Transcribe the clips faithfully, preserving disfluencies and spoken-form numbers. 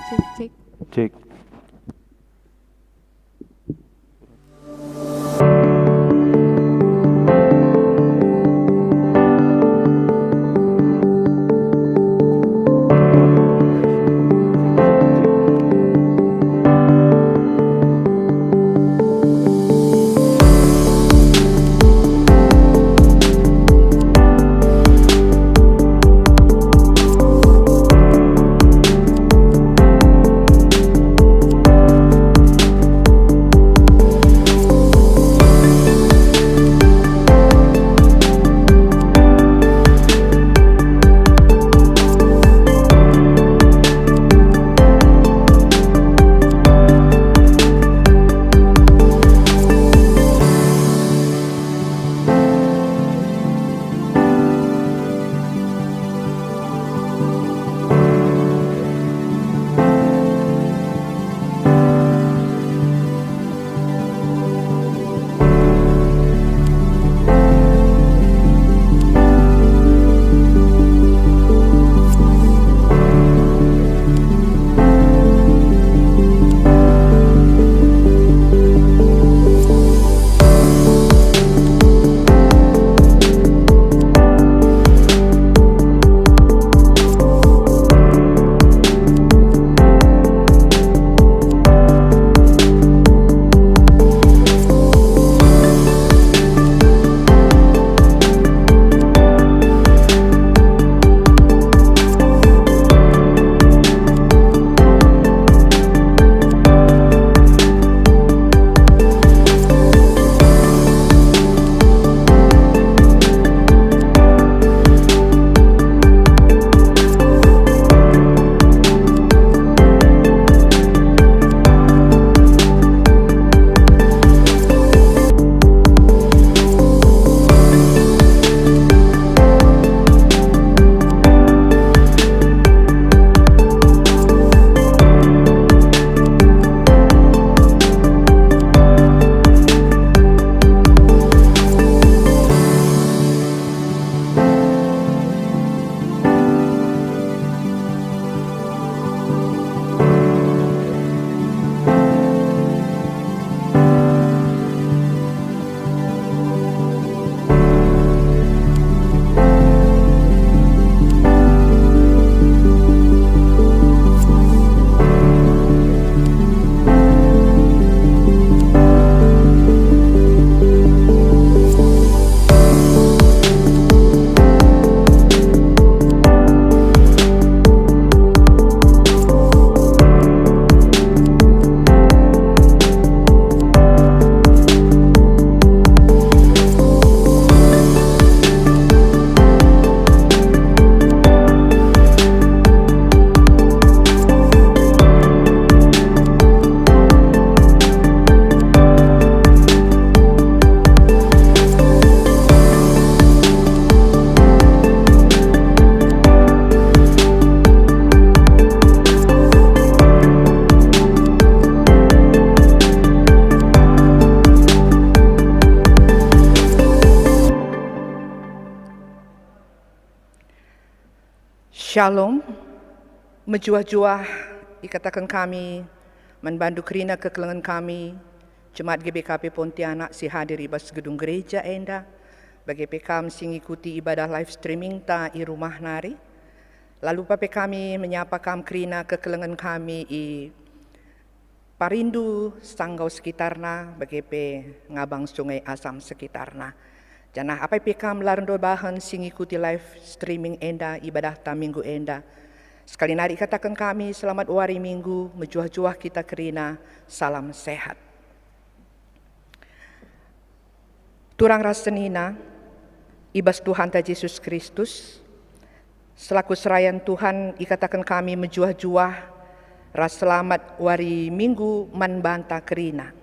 Cek, cek. Cek. Shalom. Mejuah-juah ikataken kami man bandu kerina kekelengen kami, Jemaat G B K P Pontianak si hadir i bas gedung gereja enda, bage pe kam si ngikuti ibadah live streaming-ta i rumah nari. Lalu pa pe kami menyapa kam kerina kekelengen kami i Parindu, Sanggau sekitarna, bage pe Ngabang Sungai Asam sekitarna. Janah apai pe kam la erndobahen si ngikuti live streaming enda ibadahta minggu enda, sekali nari ikataken kami, selamat wari Minggu, mejuah-juah kita kerina, salam sehat. Turang ras senina i bas Tuhanta Jesus Kristus, selaku serayan Tuhan ikataken kami mejuah-juah ras selamat wari Minggu man banta kerina.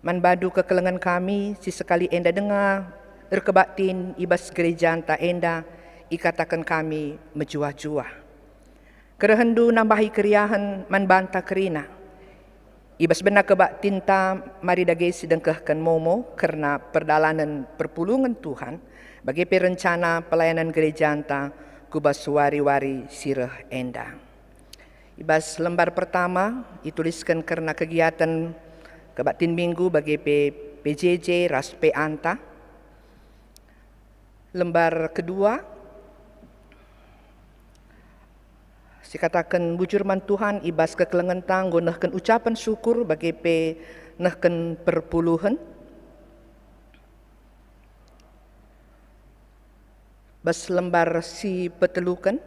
Man bandu kekelengen kami si sekali enda denga erkebaktin i bas gerejanta enda, ikataken kami mejuah-juah. Kerehenndu nambahi keriahen man banta kerina. I bas bena kebaktinta mari dage sidengkehken momo kerna perdalanen perpulungen Tuhan, bage pe rencana pelayanan gerejanta ku bas wari-wari si reh enda. I bas lembar pertama itulisken kerna kegiaten kebaktin Minggu bage pe P J J ras P A-nta. Lembar kedua, sikataken bujur man Tuhan i bas kekelengenta enggo nehken ucapen syukur bage pe nehken perpuluhen. Bas lembar si peteluken,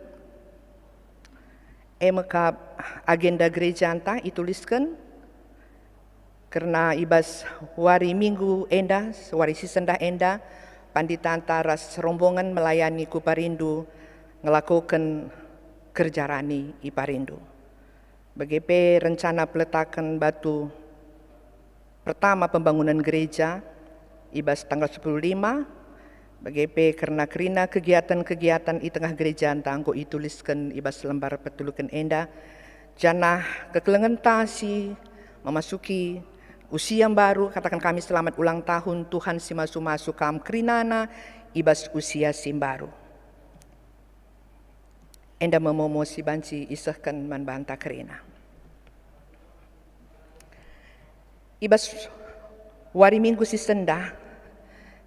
e mekap agenda gerejanta itulisken, kerna i bas wari Minggu enda, wari si sendah enda, panditanta ras rombongen melayani ku Parindu ngelakoken kerja rani i Parindu. Bage pe rencana peletaken batu pertama pembangunan gereja i bas tanggal sepuluh lima, bage pe kerna kerina kegiatan-kegiatan i tengah gerejanta enggo itulisken i bas lembar peteluken enda, janah kekelengenta si memasuki usia mbaru, kataken kami selamat ulang tahun Tuhan si masu-masu kam kerinana i bas usia si mbaru. Enda me momo si banci isehken man banta kerina. I bas wari Minggu si sendah,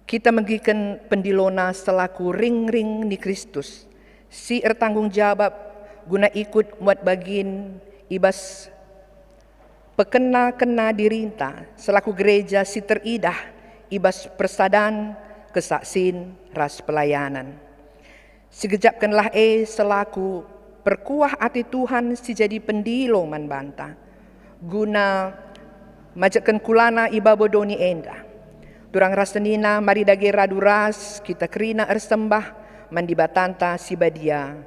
kita megiken pendilona selaku ring-ring ni Kristus, si ertanggung jawab guna ikut muat bagin i bas pekena-kena dirinta selaku gereja si teridah i bas persadan, kesaksin, ras pelayanan. Sigejapkenlah e selaku perkuah ate Tuhan si jadi pendilo man banta, guna majekken kulana i babo doni enda. Turang ras senina, mari dage radu ras kita kerina ersembah man Dibatanta si badia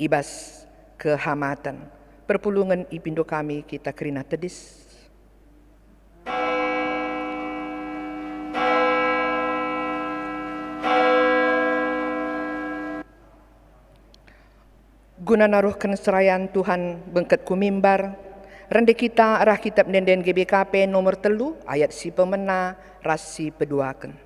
i bas kehamaten. Perpulungen ipindo kami kita kerina tedis. Guna naruhken serayan Tuhan bengket ku mimbar, rende kita arah Kitab Ende-enden G B K P nomor telu ayat si pemena ras si peduaken.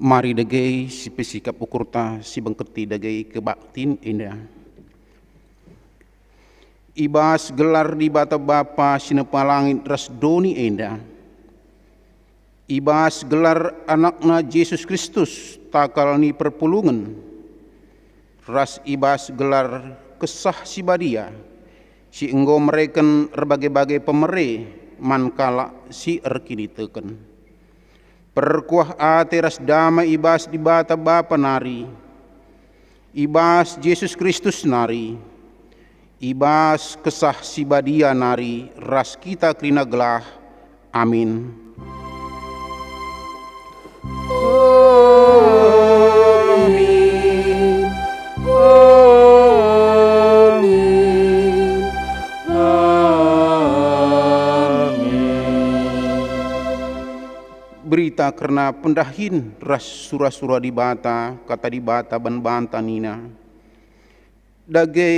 Mari dage sipesikap ukurta sibengketi dage kebaktin enda. I bas gelar Dibata Bapa si nepa langit ras doni enda, i bas gelar AnakNa Jesus Kristus, takal ni perpulungen, ras i bas gelar Kesah Si Badia, si enggo mereken erbage-bage pemere man kalak si erkiniteken. Perkuah ate ras damai i bas Dibata Bapa nari, I bas Jesus Kristus nari, i bas Kesah Si Badia nari ras kita kerina gelah. Amin. Amin. Amin. Amin. Berita kerna pendahin ras sura-sura Dibata, Kata Dibata ban banta nina, "Dage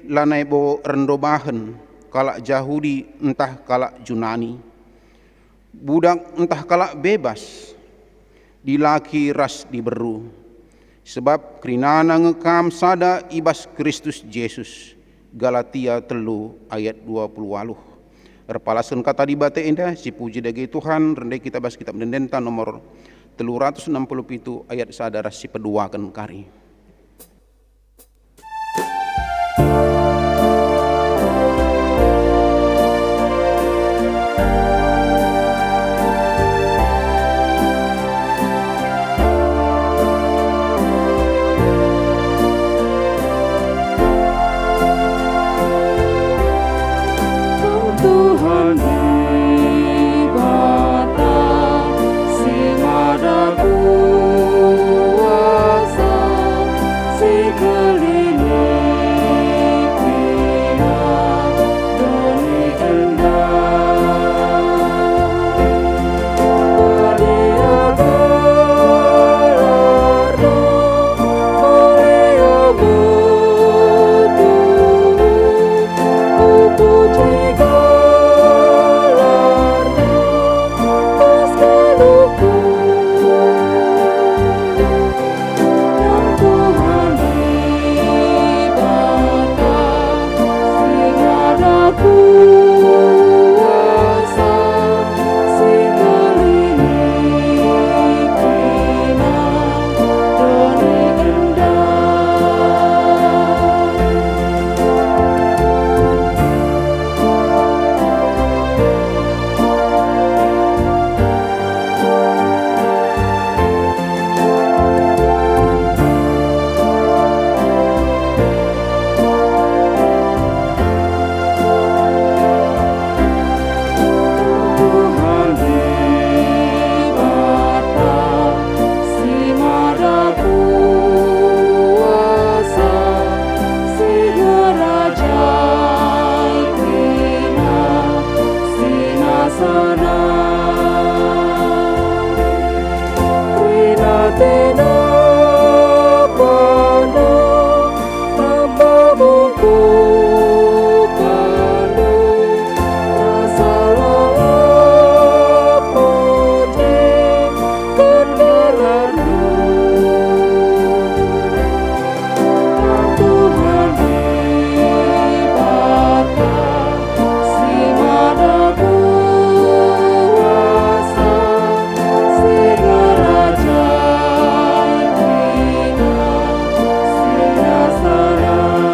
lanai bo erndobahen kalak Jahudi ntah kalak Junani, budak ntah kalak bebas, dilaki ras diberu, sebab kerinana nge kam sada i bas Kristus Jesus." Galatia telu ayat dua puluh waluh. Erpalasken Kata Dibata enda, sipuji dage Tuhan, rende kita bas Kitab Ende-endenta nomor telu ratus enam puluh pitu ayat sada ras sipeduaken kari. Tuhan Dibata si mada kuasa, si ngkeliniken doni enda. Badia gelarNa, mulia betul, kupuji gelarNa, pas geluhku. Tuhan Dibata si mada kuasa, si ngkeliniken doni enda. Tuhan Dibata si mada kuasa, si ngerajai kerina, si nasa senang. Kerina tenda pernah tambah bungkuhkenndu, rasa lalap puji kenderanndu. Tuhan Dibata si mada kuasa, si ngerajai kerina, si nasa senang.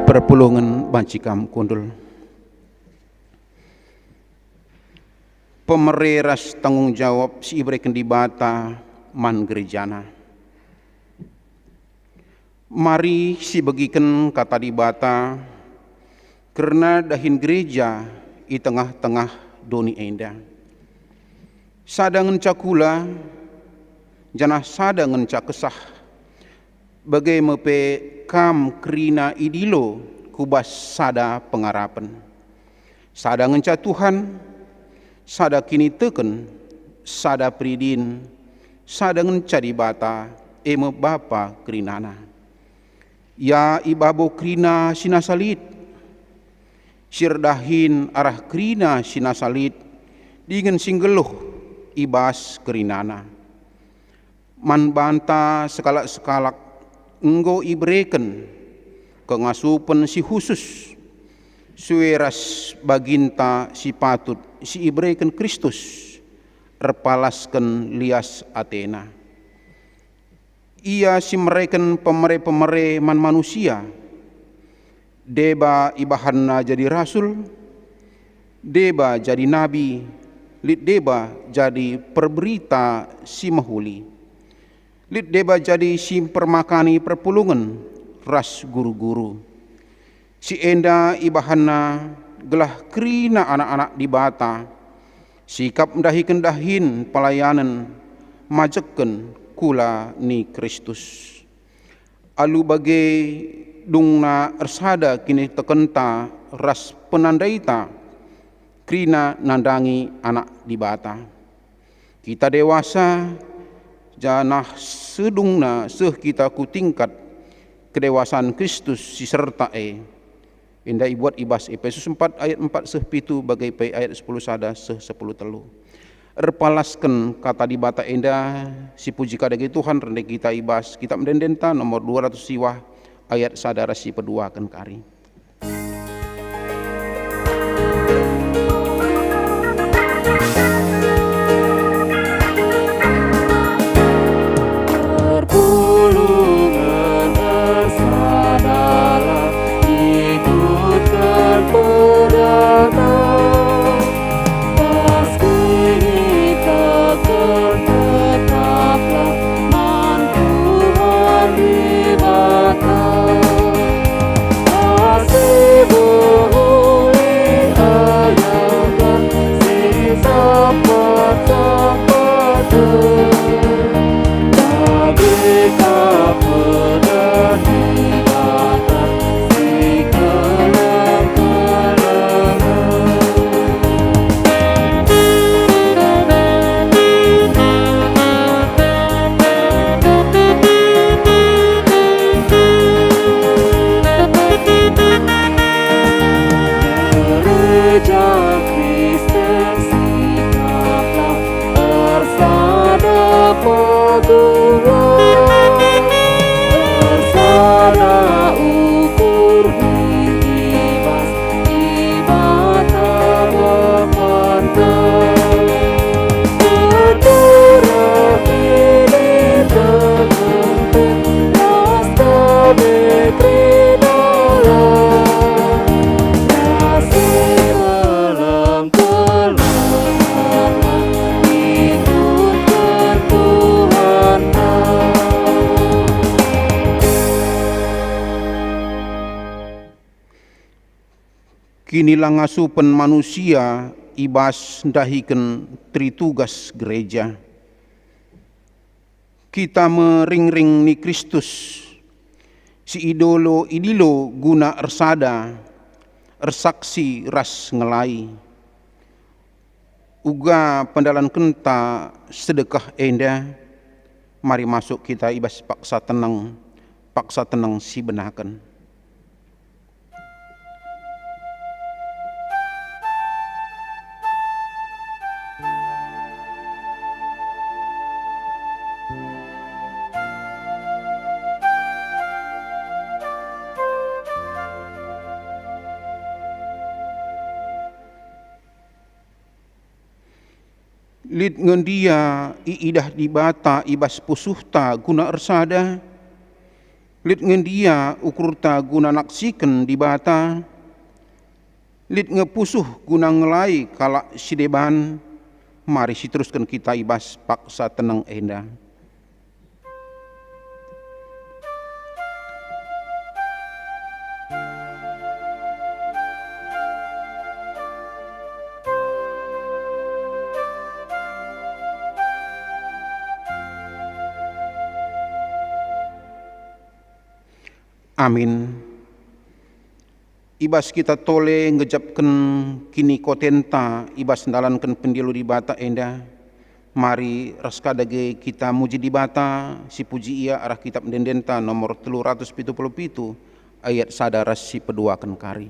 Perpulungen banci kam kundul. Pemere ras tanggung jawab si ibereken Dibata man gerejana. Mari sibegiken Kata Dibata kerna dahin gereja i tengah-tengah doni enda. Sada ngenca kula, janah sada ngenca Kesah, bage me pe kam kerina idilo ku bas sada pengarapen. Sada ngenca Tuhan, sada kiniteken, sada peridin, sada ngenca Dibata, e me Bapa kerinana. Ia i babo kerina si nasa lit, si erdahin arah kerina si nasa lit dingen si nggeluh i bas kerinana. Man banta sekalak-sekalak enggo ibereken kengasupen si khusus, sue ras baginta si patut si ibereken Kristus, erpalasken lias ateNa. Ia si mereken pemere-pemere man manusia, deba ibahanna jadi rasul, deba jadi nabi, lit deba jadi perberita si mehuli. Lit deba jadi si mpermakani perpulungen ras guru-guru. Si enda ibahanna gelah kerina anak-anak Dibata, sikap ndahiken dahin pelayanen majekken kula ni Kristus. Alu bage dungna ersada kinitekenta ras penandaita kerina nandangi Anak Dibata. Kita dewasa, janah sedungna seh kita ku tingkat kedewasan Kristus si serta e. Enda ibuat i bas Epesus empat ayat empat seh pitu, bage pe ayat sepuluh sada seh sepuluh telu. Erpalasken kata Dibata enda, sipuji ka dage Tuhan, rende kita i bas Kitab Ende-endenta nomor dua ratus siwah ayat sada ras si peduaken kari. Perpulungen ersadalah ikutken perdata. Pas kiniteken tetaplah man Tuhan Dibata. Kasih mehuli ayatlah si sempat-sempaten. Jadi ka peda Dibata si keleng-kelengen. Gereja Kristen sikaplah ersada pegeluh, ersada ukur i bas Dibata Bapanta. Keturah kiniteken ras tabe kerinalah, ras si melem keleng-kelengen ikutken Tuhanta. Kinilangasupen manusia i bas ndahiken teritugas gereja. Kita me ringring ni Kristus, si idilo-idilo guna ersada, ersaksi ras ngelai. Uga pendalankenta sedekah enda, mari masuk kita i bas paksa teneng, paksa teneng si benaken. Lit nge ndia iidah Dibata i bas pusuhta guna ersada? Lit nge ndia ukurta guna naksiken Dibata? Lit nge pusuh guna ngelai kalak si deban? Mari siterusken kita i bas paksa teneng enda. Amin. I bas kita tole ngejapken kinikotenta i bas ndalanken pendialo Dibata enda, mari ras ka dage kita muji Dibata, sipuji Ia arah Kitab Ende-endenta nomor telu ratus pitu puluh pitu, ayat sada ras si peduaken kari.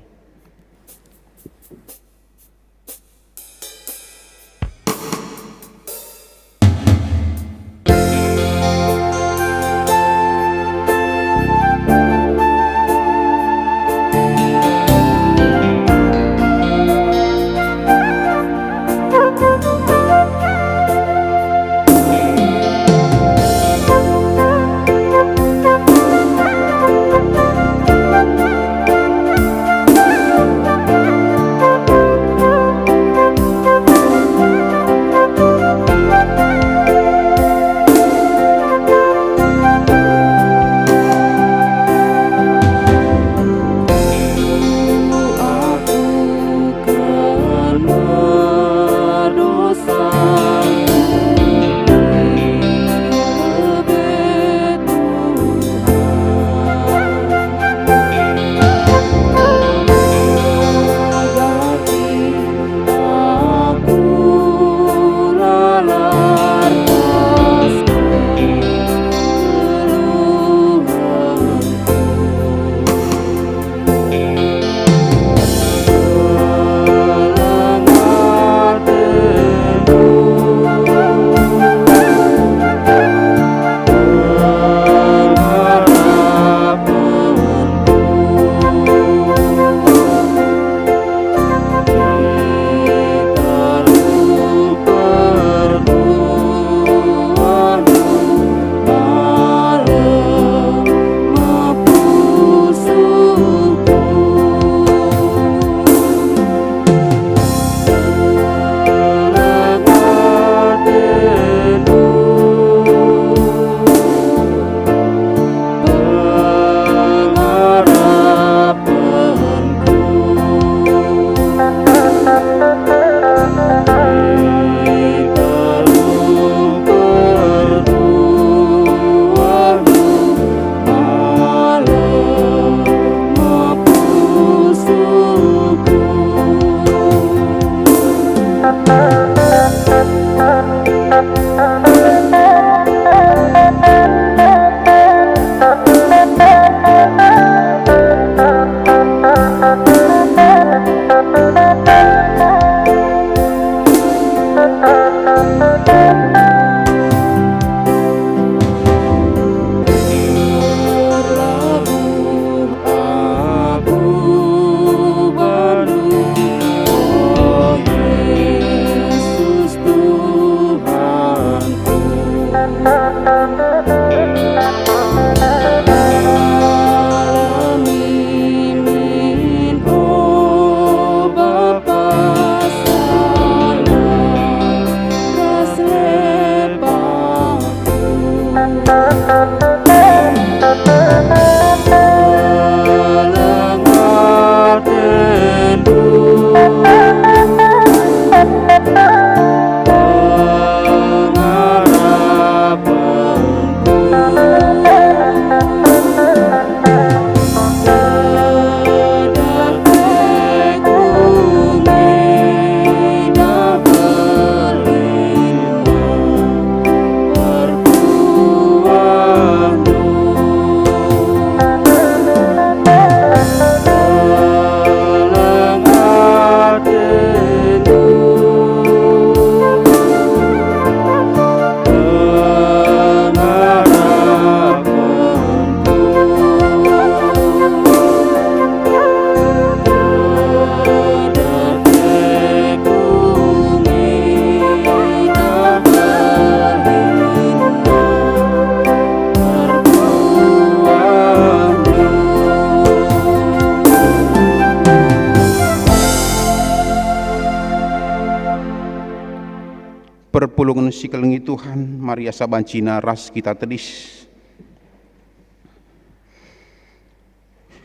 si kelengi Tuhan, mari asa bancina ras kita tedis.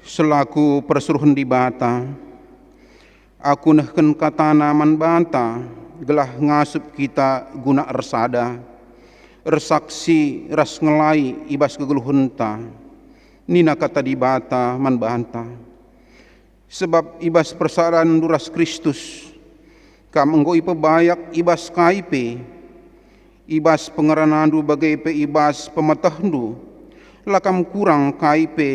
Selaku persuruhen Dibata, aku nehken katana man banta, gelah ngasup kita guna ersada, ersaksi ras ngelai i bas kegeluhenta, nina kata Dibata man banta. Sebab i bas persadanndu ras Kristus, kam enggo ipebayak i bas kai pe, i bas pengeranandu bage pe i bas pemetehndu, la kam kurang kai pe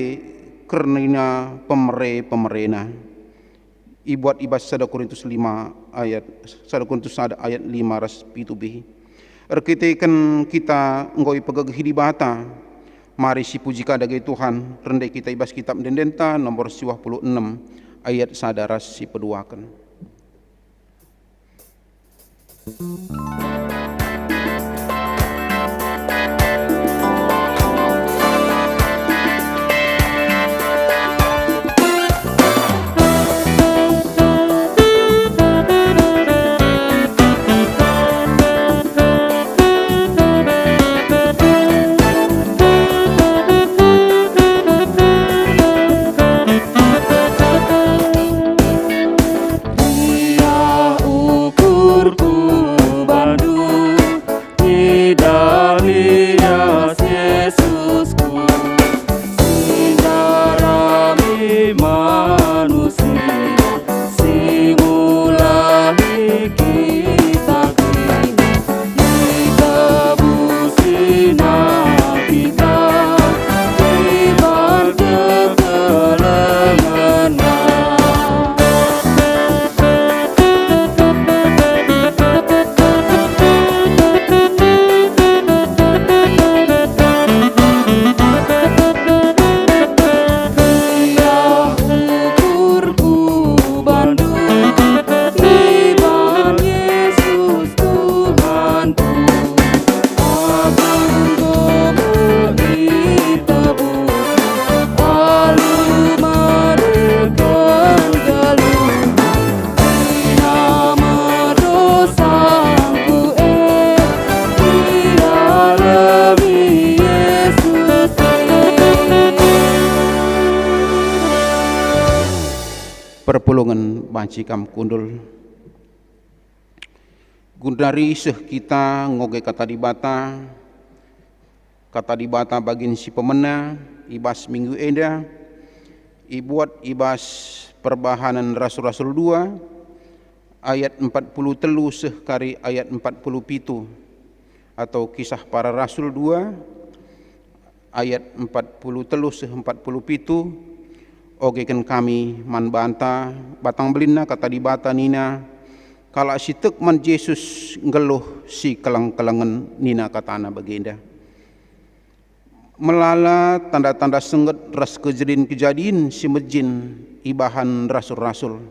kerna pemere-pemerena. Ibuat i bas sada Korintus lima ayat, sada Korintus sada ayat lima ras pitu b. Erkiteken kita enggo ipegegehi Dibata, mari sipuji ka dage Tuhan, rende kita i bas Kitab Ende-endenta nomor siwah puluh enem ayat sada ras sipeduaken. Ia ukurku bandu, tidak lias Yesusku, si ndarami manusia, si ngulahi kita kerina, itabusi na kita i bas kekelengenna. Ia ukurku bandu, i bas Yesus Tuhanku. Aku enggo itebus alu mereken geluh. Nama dosaku e ialemi Yesus e. Perpulungen banci kam kundul. Gundari seh kita ngoge Kata Dibata, Kata Dibata bagin si pemena i bas minggu enda, ibuat i bas Perbahanen Rasul-Rasul dua, ayat empat puluh telu seh kari ayat empat puluh pitu, atau Kisah Para Rasul dua, ayat empat puluh telu seh empat puluh pitu, ogeken kami man banta, batang belinna Kata Dibata nina, "Kalak si tek man Jesus nggeluh si keleng-kelengen," nina katana bagenda. Melala tanda-tanda sengget ras kejadin-kejadin si mejin ibahan rasul-rasul.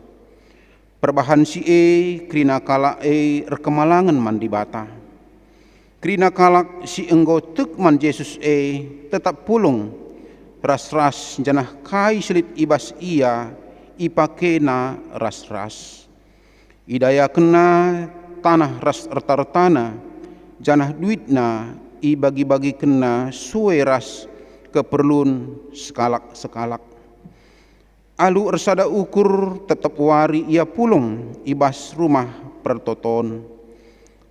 Perbahan si e kerina kalak e erkemalangen man Dibata. Kerina kalak si enggo tek man Jesus e tetap pulung ras-ras, janah kai si lit i bas ia ipakena ras-ras. Idayakenna tanah ras erta-ertana, janah duitna ibagi-bagikenna sue ras keperlun sekalak-sekalak. Alu ersada ukur tep-tep wari ia pulung i bas Rumah Pertoton.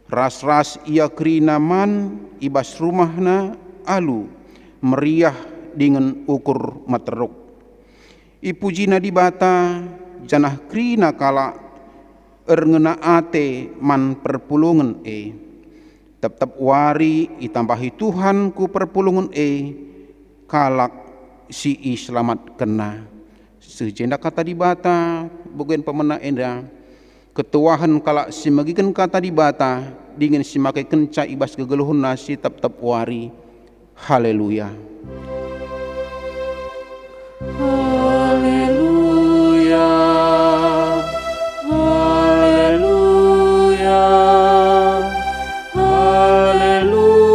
Ras-ras ia kerina man i bas rumahna alu meriah dingen ukur meteruk. Ipujina Dibata, janah kerina kalak erngena ate man perpulungen e. Tep-tep wari itambahi Tuhan ku perpulungen e kalak si iselamatkenna. Seh jenda Kata Dibata, bage pemena enda, ketuahen kalak si megiken Kata Dibata dingen si makekenca i bas kegeluhenna si tep-tep wari. Haleluya. Haleluya. Haleluya. Haleluya.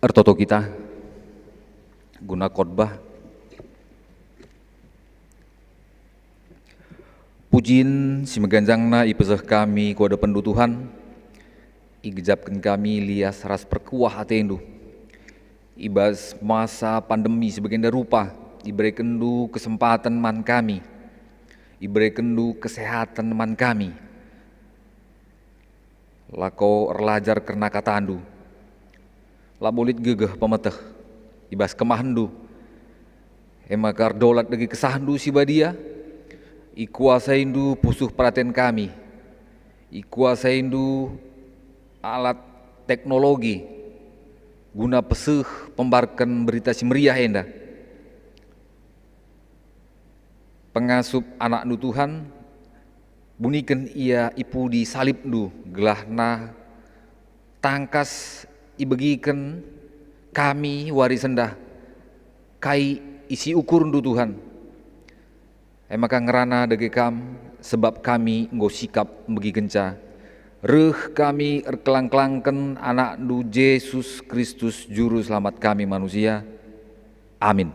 Ertoto kita guna khotbah. Pujin si meganjangna ipeseh kami ku adepenNdu Tuhan, igejapken kami lias ras perkuah ateNdu. I bas masa pandemi si bagenda rupa, iberekenNdu kesempaten man kami, iberekenNdu kesehaten man kami. Lako erlajar kerna kataNdu. Labo lit gegeh pemeteh i bas kemahenNdu. E maka erdolat dage kesahNdu si badia, ikuasaindu pusuh peraten kami, ikuasaindu alat teknologi guna peseh pembarken Berita Si Meriah enda. Pengasup AnakNdu Tuhan, buniken ia i pudi salibNdu, gelahna tangkas ibegiken kami wari sendah kai isi ukurNdu, Tuhan. E maka ngerana dage Kam, sebab kami enggo sikap megikenca. Reh kami erkelang-kelangken AnakNdu Jesus Kristus, Juru Selamat kami manusia. Amin.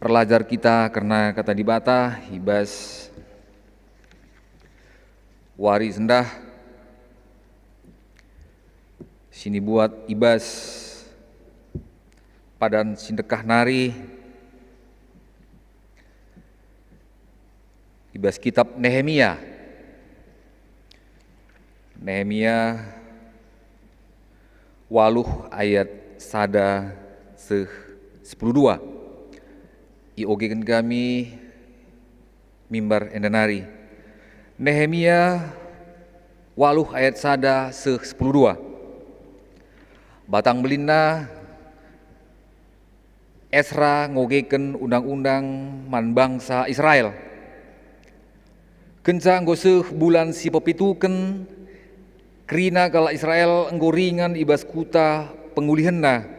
Erlajar kita kerna Kata Dibata i bas wari sendah si nibuat i bas padan si ndekah nari, i bas kitab Nehemia. Nehemia waluh ayat sada seh sepuluh dua. Iogeken kami mimbar enda nari. Nehemia waluh ayat sada seh sepuluh dua. Batang belinna, Esra ngogeken undang-undang man bangsa Israel. Kenca enggo seh bulan si pepituken, kerina kalak Israel enggo ringan i bas kuta pengulihenna.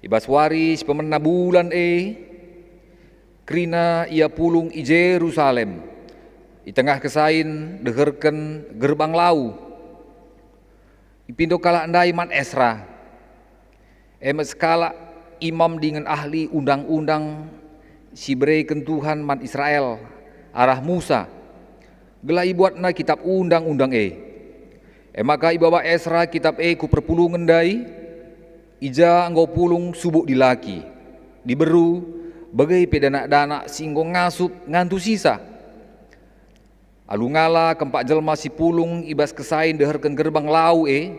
I bas wari si pemena bulan e, kerina ia pulung i Jerusalem, i tengah kesain deherken Gerbang Lau. Ipindo kalak ndai man Esra, e me sekalak imam dingen ahli Undang-undang si ibereken Tuhan man Israel arah Musa, gelah ibuatna Kitap Undang-undang e. E maka ibaba Esra Kitap e ku perpulungen ndai, i ja enggo pulung subuk dilaki, diberu, bage pe danak-danak si enggo ngasup ngantusisa. Alu ngala kempak jelma si pulung i bas kesain deherken Gerbang Lau e,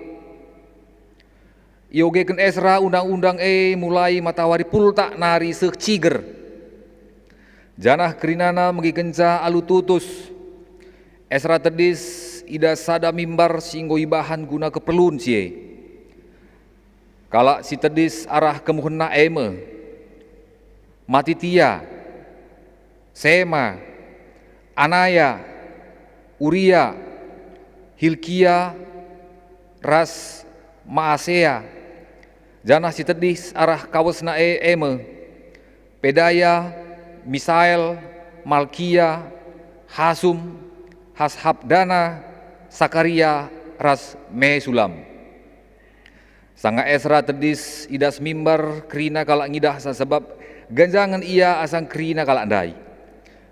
iogeken Esra Undang-undang e mulai matawari pultak nari seh ciger. Janah kerinana megikenca alu tutus. Esra tedis i das sada mimbar si enggo ibahan guna keperlun si e. Kalak si tedis arah kemuhenna e me: Matitia, Sema, Anaya, Uria, Hilkia, ras Maasea, janah si tedis arah kawesna e, e me: Pedaya, Misael, Malkia, Hasum, Hashabdana, Sakaria, ras Mesulam. Sanga Esra tedis i das mimbar, kerina kalak ngidahsa, sabap ganjangen ia asang kerina kalak ndai.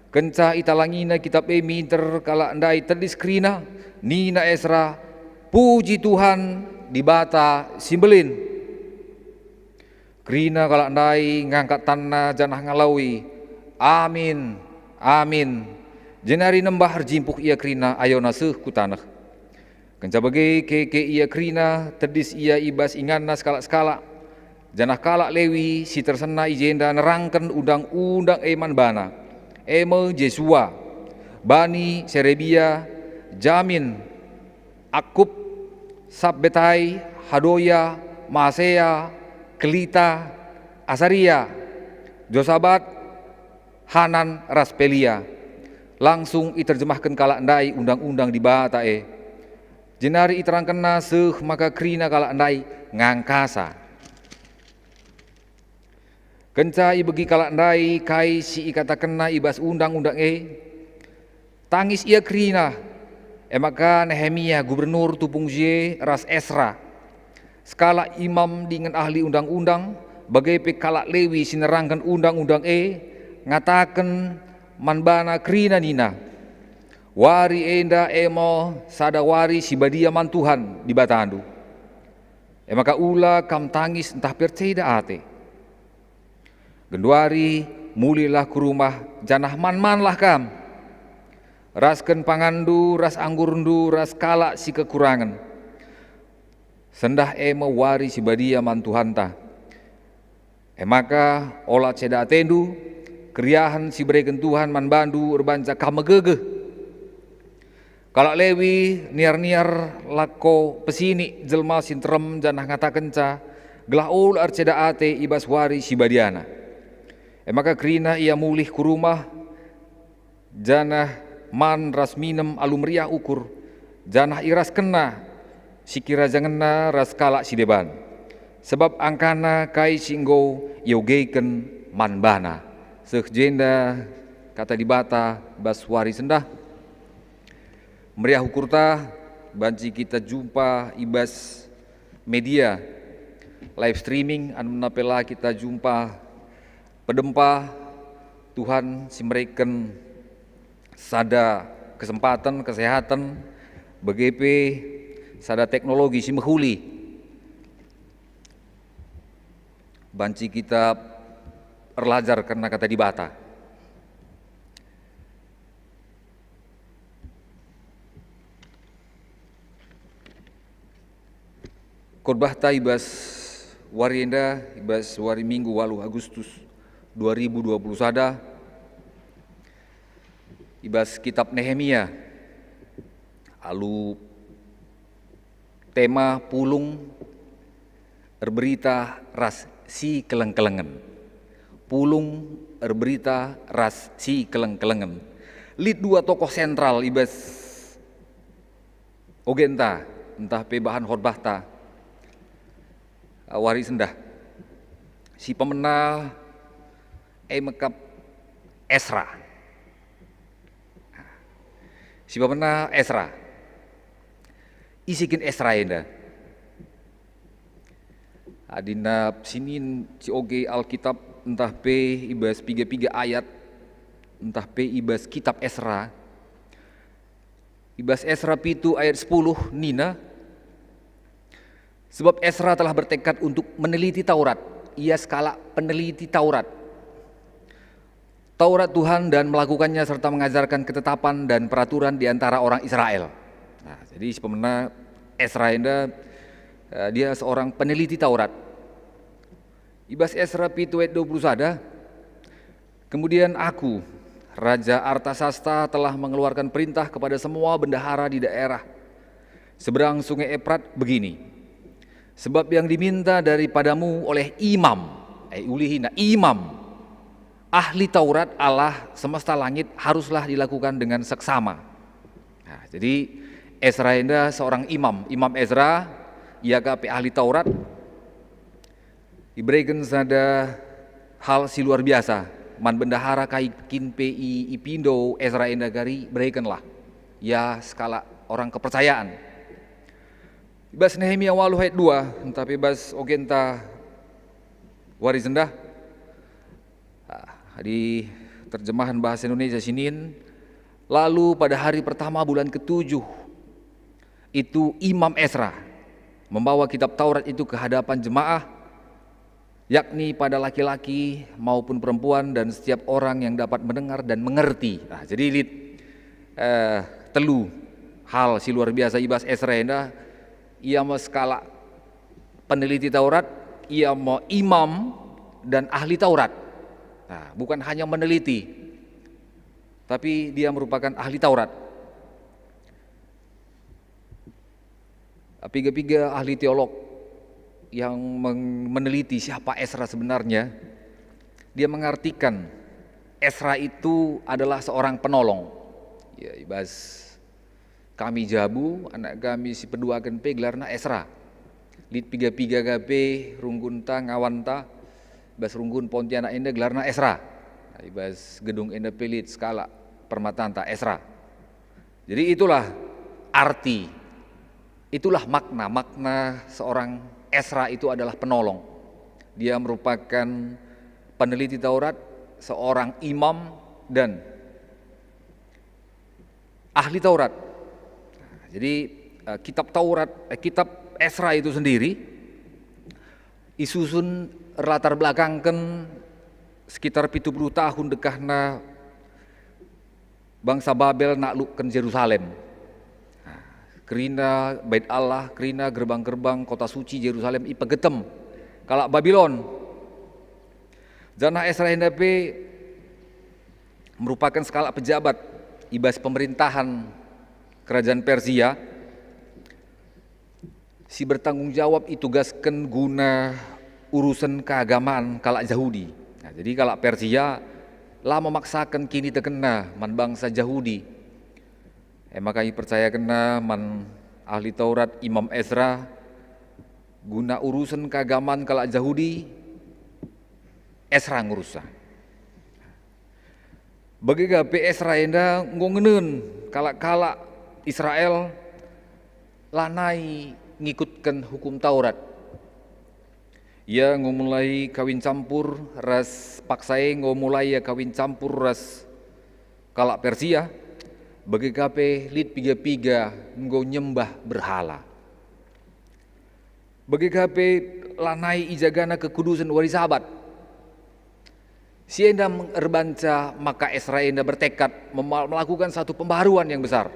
Kenca italangina Kitap e minter kalak ndai tedis kerina, nina Esra, "Puji Tuhan, Dibata si Mbelin!" Kerina kalak ndai ngangkat tanna janah ngaloi, "Amin, amin." Jenari nembah erjimpuh ia kerina, ayona seh ku taneh. Kenca bage keke ia kerina, tedis ia i bas inganna sekalak-sekalak, janah kalak Lewi si tersena i jenda nerangken undang-undang e man bana, e me Jesua, Bani, Serebia, Jamin, Akkup, Sabbetai, Hadoya, Maasea, Kelita, Asaria, Josabat, Hanan, ras Pelia. Langsung iterjemahken kalak ndai undang-undang Dibata e. Jenari iterangkenna seh maka kerina kalak ndai ngangkasa. Kenca ibegi kalak ndai kai si ikatakenna i bas undang-undang e, tangis ia kerina. E maka Nehemia gubernur tupung si e ras Esra, Sekalak imam dingen ahli undang-undang, bage pe kalak Lewi si nerangken undang-undang e, ngataken man bana kerina nina, "Wari enda e me sada wari si badia man Tuhan Dibatandu. E maka ula kam tangis ntah pe erceda ate. Genduari mulilah ku rumah, janah man-manlah kam, rasken panganndu ras anggurndu ras kalak si kekurangen. Sendah e me wari si badia man Tuhanta. E maka ola ceda atendu, keriahen si ibereken Tuhan man bandu erbanca kam megegeh." Kalak Lewi niar-niar lako pesinik jelma si nterem janah ngatakenca, gelah ola erceda ate i bas wari si badiana. E maka kerina ia mulih ku rumah, janah man ras minem alu meriah ukur, janah iraskenna sikirajangenna ras kalak si deban, sabap angkana kai si enggo iogeken man bana. Seh jenda kata Dibata bas wari sendah. Meriah ukurta banci kita jumpa i bas media live streaming, anumen pe la kita jumpa pedempa. Tuhan si mereken sada kesempaten, kesehatan, bage pe sada teknologi si mehuli. Banci kita erlajar kerna kata Dibata. Khotbahta i bas wari enda, i bas wari Minggu waluh Agustus dua ribu dua puluh sada, i bas kitab Nehemia, alu tema pulung erberita ras si keleng-kelengen. Pulung erberita ras si keleng-kelengen. Lit dua tokoh sentral i bas ogenta, ntah pe bahan khotbahta, eh, wari sendah. Si pemena e me kap Esra. Si pemena Esra. Ise kin Esra enda? Adina sinin si oge Alkitab, ntah pe i bas piga-piga ayat, ntah pe i bas kitab Esra, i bas Esra pitu ayat sepuluh nina, "Sebab Esra telah bertekad untuk meneliti Taurat. Ia sekalak peneliti Taurat. Taurat Tuhan dan melakukannya serta mengajarkan ketetapan dan peraturan di antara orang Israel." Nah, jadi si pemena Esra enda, eh, dia seorang peneliti Taurat. I bas Esra pitu ayat dua puluh sada, "Kemudian aku, Raja Artasasta, telah mengeluarkan perintah kepada semua bendahara di daerah seberang Sungai Efrat begini, 'Sebab yang diminta daripadamu oleh imam,'" eh, ulihina, "imam, ahli Taurat Allah semesta langit haruslah dilakukan dengan seksama." Nah, jadi Esra enda seorang imam, Imam Esra, ia ka pe ahli Taurat. Ibereken sada hal si luar biasa man bendahara, kai kin pe i-, ipindo Esra enda kari, berekenlah ia sekalak orang kepercayaan. I bas Nehemia waluh ayat dua, ntah pe bas ogenta wari sendah, ah, di terjemahan bahasa Indonesia sinin, "Lalu pada hari pertama bulan ketujuh itu Imam Esra membawa kitab Taurat itu ke hadapan jemaah, yakni pada laki-laki maupun perempuan dan setiap orang yang dapat mendengar dan mengerti." Nah, jadi lit, eh, telu hal si luar biasa i bas Esra enda. Ia me sekalak peneliti Taurat, ia me imam dan ahli Taurat. Nah, bukan hanya meneliti, tapi dia merupakan ahli Taurat. Piga-piga ahli teolog yang meng-, meneliti siapa Esra sebenarnya, dia mengartikan Esra itu adalah seorang penolong. Ya, i bas kami jabu, anak kami si peduaken pe gelarna Esra. Lit piga-piga ka pe runggunta, ngawanta, bas runggun Pontianak enda gelarna Esra. I bas gedung enda pe lit sekalak permatanta Esra. Jadi itulah arti Itulah makna, makna seorang Esra itu adalah penolong. Dia merupakan peneliti Taurat, seorang imam, dan ahli Taurat. Jadi, eh, kitab Taurat, eh, kitab Esra itu sendiri isusun latar belakangken sekitar pitu puluh tahun dekahna bangsa Babel naklukken Jerusalem. Kerina Bait Allah, kerina gerbang-gerbang kota suci Jerusalem ipegetem kalak Babilon. Janah Esra enda pe merupaken sekalak pejabat i bas pemerintahan Kerajaan Persia si bertanggung jawab itugasken guna urusen keagamaan kalak Jahudi. Nah, jadi kalak Persia la memaksaken kinitekenna man bangsa Jahudi. E maka ipercayakenna man ahli Taurat Imam Esra guna urusen keagamaan kalak Jahudi, Esra ngurusna. Bage ka pe Esra enda enggo ngenen kalak-kalak Israel lanai ngikutken Hukum Taurat. Ia enggo mulai kawin campur ras, paksa e enggo mulai ia kawin campur ras kalak Persia, bage ka pe lit piga-piga enggo nyembah berhala. Bage ka pe lanai ijagana kekudusen wari Sabat. Si enda erbanca maka Esra enda bertekad mema-, melakukan satu pembaharuan yang besar.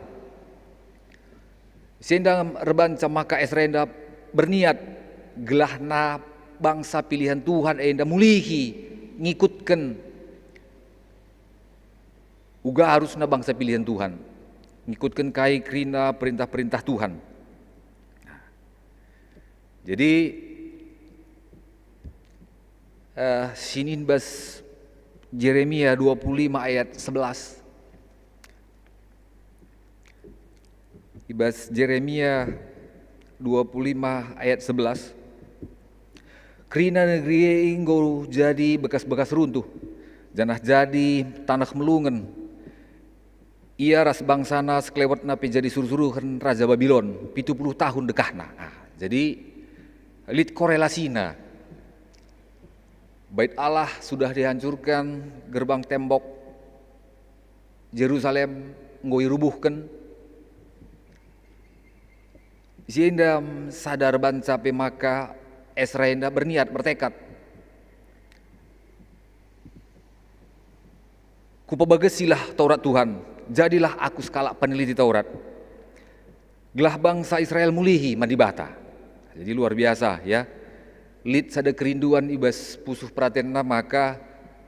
Si enda erbanca maka Esra enda berniat gelahna bangsa pilihan Tuhan enda mulihi ngikutken uga arusna bangsa pilihan Tuhan, ngikutken kai kerina perintah-perintah Tuhan. Jadi, eh, sinin bas Jeremia dua puluh lima ayat sebelas. I bas Jeremia dua puluh lima ayat sebelas, kerina negeri e enggo jadi bekas-bekas runtuh, janah jadi taneh melungen. Ia ras bangsana sekelewetna pe jadi suruh-suruhen Raja Babilon pitu puluh tahun dekahna. Ah, jadi lit korelasina. Bait Allah sudah dihancurkan, gerbang tembok Jerusalem enggo irubuhken. Si enda sada erbanca pe maka Esra enda berniat, bertekad, "Kupebagesilah Taurat Tuhan, jadilah aku sekalak peneliti Taurat, gelah bangsa Israel mulihi man Dibata." Jadi luar biasa, ya. Lit sada kerinduan i bas pusuh peratenna maka,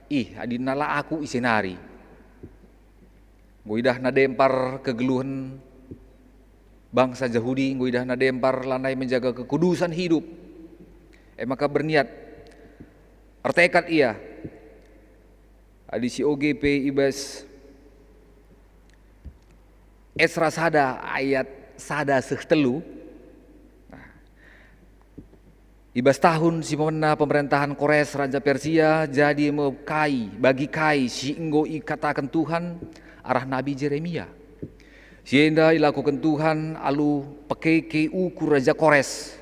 "Ih, adina la aku ise nari." Enggo idahna dempar kegeluhen bangsa Jahudi, enggo idahna dempar lanai menjaga kekudusan hidup. E maka berniat, ertekad ia. Adi si oge pe i bas Esra sada ayat sada seh telu. Nah, i bas tahun si pemena pemerentahen Kores raja Persia, jadi me kai, bagi kai si enggo ikataken Tuhan arah nabi Jeremia. Si enda ilakoken Tuhan alu pekeke ukur raja Kores.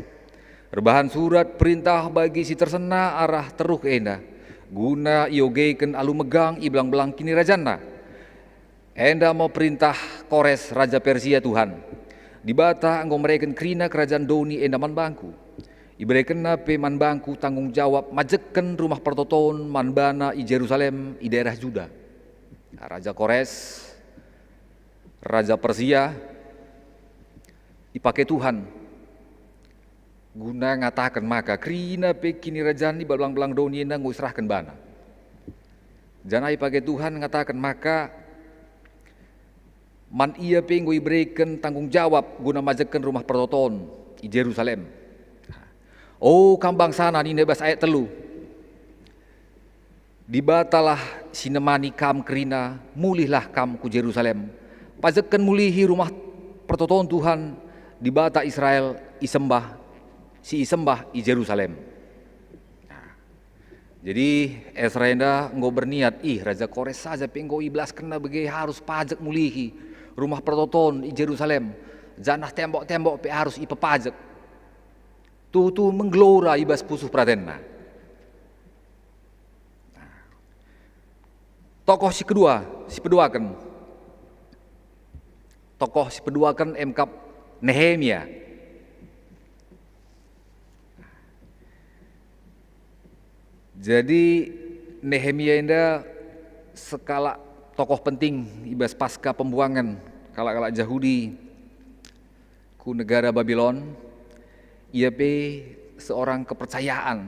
Erbahan surat perintah bagi si tersena arah teruh enda, guna iogeken alu megang i belang-belang kinirajanna. Enda me perintah Kores raja Persia, Tuhan, Dibata enggo mereken kerina kerajan doni enda man bangku. Iberekenna pe man bangku tanggung jawab majekken rumah pertoton man bana i Jerusalem i daerah Juda. Raja Kores, raja Persia, ipake Tuhan guna ngataken maka kerina pe kinirajan i belang-belang doni enda enggo iserahken bana. Janah ipake Tuhan ngataken maka man ia pe enggo ibereken tanggung jawab guna majekken rumah pertoton i Jerusalem. "O kam bangsana," nina i bas ayat telu, "Dibatalah si nemani kam kerina, mulihlah kam ku Jerusalem. Pajekken mulihi rumah pertoton Tuhan, Dibata Israel, isembah, si isembah i Jerusalem." Nah, jadi Esra enda enggo berniat, "Ih, Raja Kores saja pe enggo ibelaskenna bage harus pajek mulihi rumah pertoton i Jerusalem. janah tembok-tembok pe arus ipepajek. Tuhu-tuhu menggelora i bas pusuh peratenna. Tokoh si kedua, si peduaken. Tokoh si peduaken emkap Nehemia. Jadi, Nehemia enda sekalak tokoh penting i bas pasca pembuangen kalak-kalak Jahudi ku negara Babilon. Ia pe seorang kepercayaan.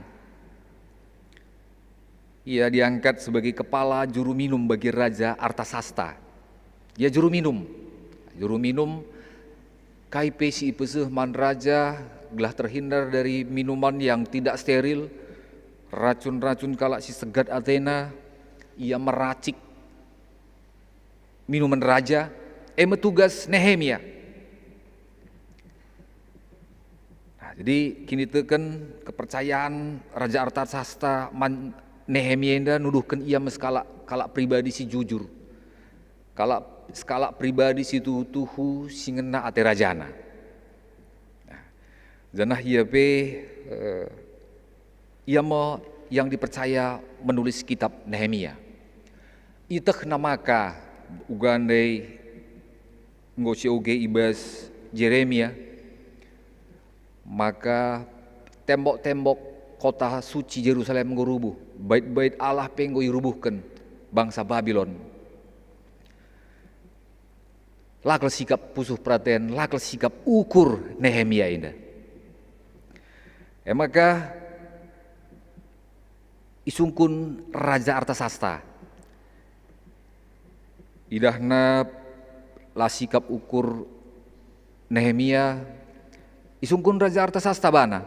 Ia diangkat sebagai kepala juru minum bagi Raja Artasasta. Ia juru minum. Juru minum, kai pe si ipeseh man raja gelah terhindar dari minuman yang tidak steril, racun-racun kalak si segat atena, ia meracik minuman raja, e me tugas Nehemia. Nah, jadi kiniteken kepercayaan Raja Artasasta man Nehemia enda nuduhken ia me sekalak, kalak pribadi si jujur, kalak, sekalak pribadi si tuhu-tuhu si ngena ate rajana. Nah, janah ia pe, eh, ia me yang dipercaya menulis kitab Nehemia. Ietehna maka uga ndai enggo sioge i bas Jeremia, maka tembok-tembok kota suci Jerusalem enggo rubuh, bait-bait Allah pe enggo irubuhken bangsa Babilon. La kal sikap pusuh peraten, la kal sikap ukur Nehemia enda. E maka isungkun Raja Artasasta. Idahna la sikap ukur Nehemia, isungkun Raja Artasasta bana.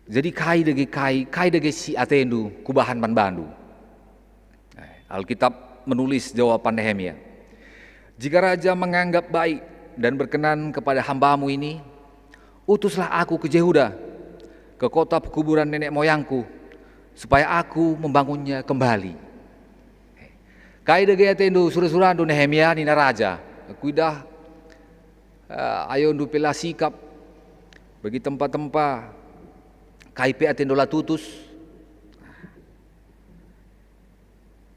Jadi kai dage kai, kai dage si atendu kubahan man bandu? Eh, Alkitab menulis jawapan Nehemia. Jika raja menganggap baik dan berkenan kepada hambamu ini, utuslah aku ke Jehuda, ke kota pekuburan nenek moyangku, supaya aku membangunnya kembali. Kai dage atendu sura-surandu Nehemia, nina raja, kuidah, eh, ayondu pe la sikap bagi tempa-tempa, kai pe atendu la tutus.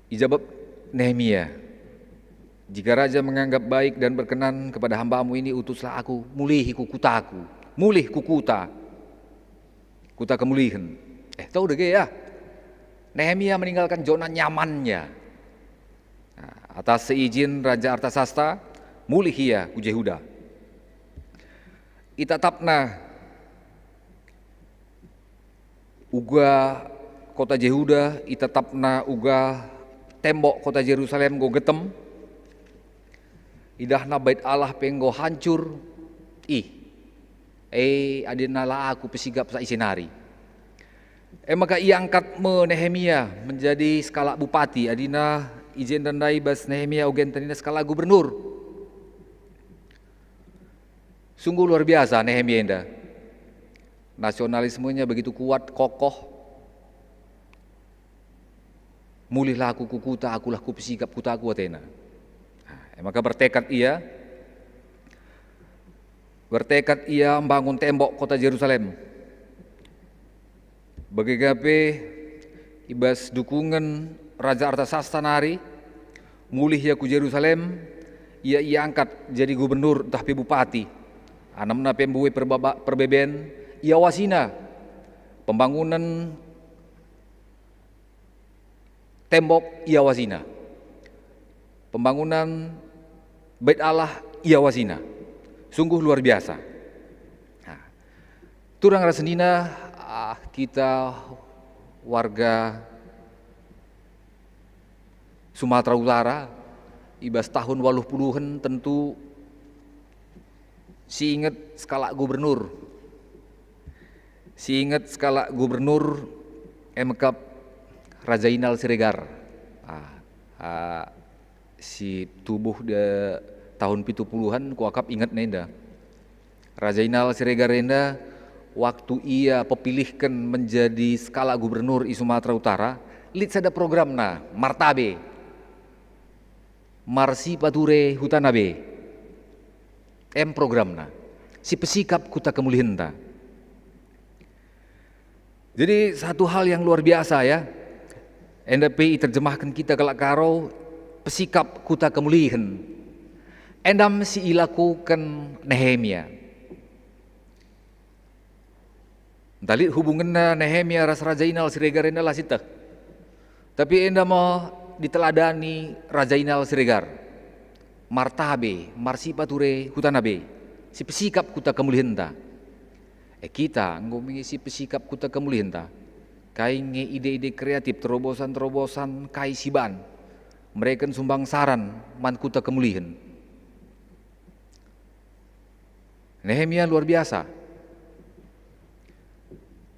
Ijabap Nehemia, "Jika raja menganggap baik dan berkenan kepada hambamu ini, utuslah aku mulihi ku kutaku, mulih ku kuta, kuta kemulihen." Eh, tau dage ya. Nehemia meninggalkan zona nyamannya. Nah, atas seizin Raja Artasasta, mulih ia ku Jehuda. Itatapna uga kota Jehuda, itatapna uga tembok kota Jerusalem enggo getem, idahna bait Allah pe enggo hancur. Ih, e adina la aku pesigap sa ise nari. E maka iangkat me Nehemia menjadi sekalak bupati, adina i jenda ndai bas Nehemia uga nina sekalak gubernur. Sungguh luar biasa Nehemia enda. Nasionalismenya begitu kuat, kokoh. "Mulihlah aku ku kuta, akulah kupesigap kutaku," atena. Nah, e maka bertekad ia, bertekad ia mbangun tembok kota Jerusalem. Bage pe i bas dukungen Raja Artasasta nari, mulih ia ku Jerusalem, ia iangkat jadi gubernur ntah pe bupati. Anemna pe mbue perbaba-, perbeben, iawasina pembangunen tembok, iawasina pembangunen Bait Allah, iawasina. Sungguh luar biasa. Nah, turang ras senina, ah, kita warga Sumatera Utara, i bas tahun waluh puluhen tentu si inget sekalak gubernur. Si inget sekalak gubernur, e mekap Raja Inal Siregar. Ah, ah, si tubuh de tahun pitu puluhan, kuakap inget nenda. Raja Inal Siregar enda, waktu ia pepilihken menjadi sekalak gubernur i Sumatera Utara, lit sada programna, Martabe. Marsipature hutana be. M programna, si pesikap kuta kemulihenta. Jadi satu hal yang luar biasa ya, enda pe iterjemahken kita kalak Karo, pesikap kuta kemulihen. Enda me si ilakuken Nehemia. Ntah lit hubungenna Nehemia ras Raja Inal Siregar enda la sieteh. Tapi enda me diteladani Raja Inal Siregar. Martabe, marsipature hutana be, si pesikap kuta kemulihenta. E kita enggo me nge si pesikap kuta kemulihenta. Kai nge ide-ide kreatif, terobosan-terobosan kai si ban mereken sumbang saran man kuta kemulihen. Nehemia luar biasa.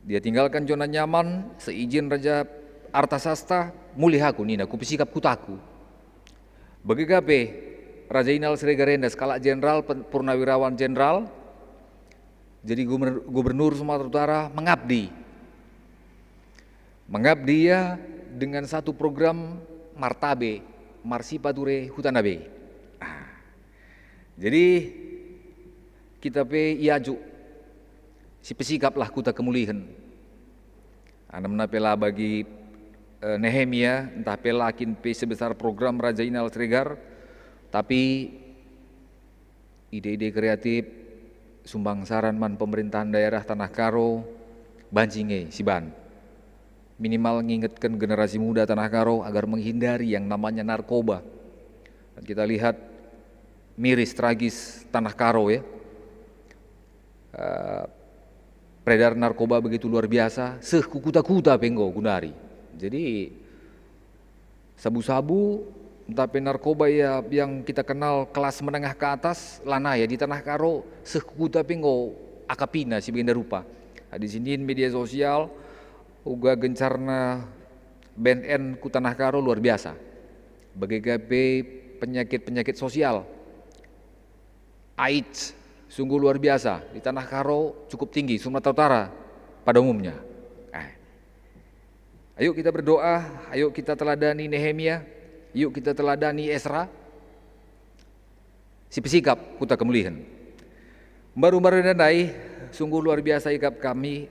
Dia tinggalkan zona nyaman, seijin Raja Artasasta, mulih aku nina, kupesikap kutaku. Bage ka pe, Raja Inal Siregar enda sekalak jenderal, pen-, purnawirawan jenderal, jadi gumer-, gubernur Sumatera Utara, mengabdi. Mengabdi ia dengan satu program martabe, marsipature hutana be. Ah. Jadi kita pe iajuk, si pesikaplah kuta kemulihen. Anemna pe la bagi, eh, Nehemia, ntah pe la kin pe sebesar program Raja Inal Siregar, tapi ide-ide kreatif, sumbang saran man pemerintahan daerah Tanah Karo, banci nge si ban. Minimal ngingetken generasi muda Tanah Karo agar menghindari yang namanya narkoba. Dan kita lihat miris tragis Tanah Karo ya. Eh, peredaran narkoba begitu luar biasa, seh ku kuta-kuta pe enggo gundari. Jadi sabu-sabu, ntah pe narkoba ya yang kita kenal kelas menengah ke atas, lanai ya di Tanah Karo, seh ku kuta pe enggo akapina si bagenda rupa. Adi sinin media sosial, uga gencarna band N ku Tanah Karo luar biasa. Bage ka pe penyakit-penyakit sosial. AIDS sungguh luar biasa di Tanah Karo, cukup tinggi, Sumatera Utara pada umumnya. Eh. Ayo kita berdoa, ayo kita teladani Nehemia, yuk kita teladani Esra, si pesikap kuta kemulihen. Mbaru-mbaru enda ndai, sungguh luar biasa ikap kami,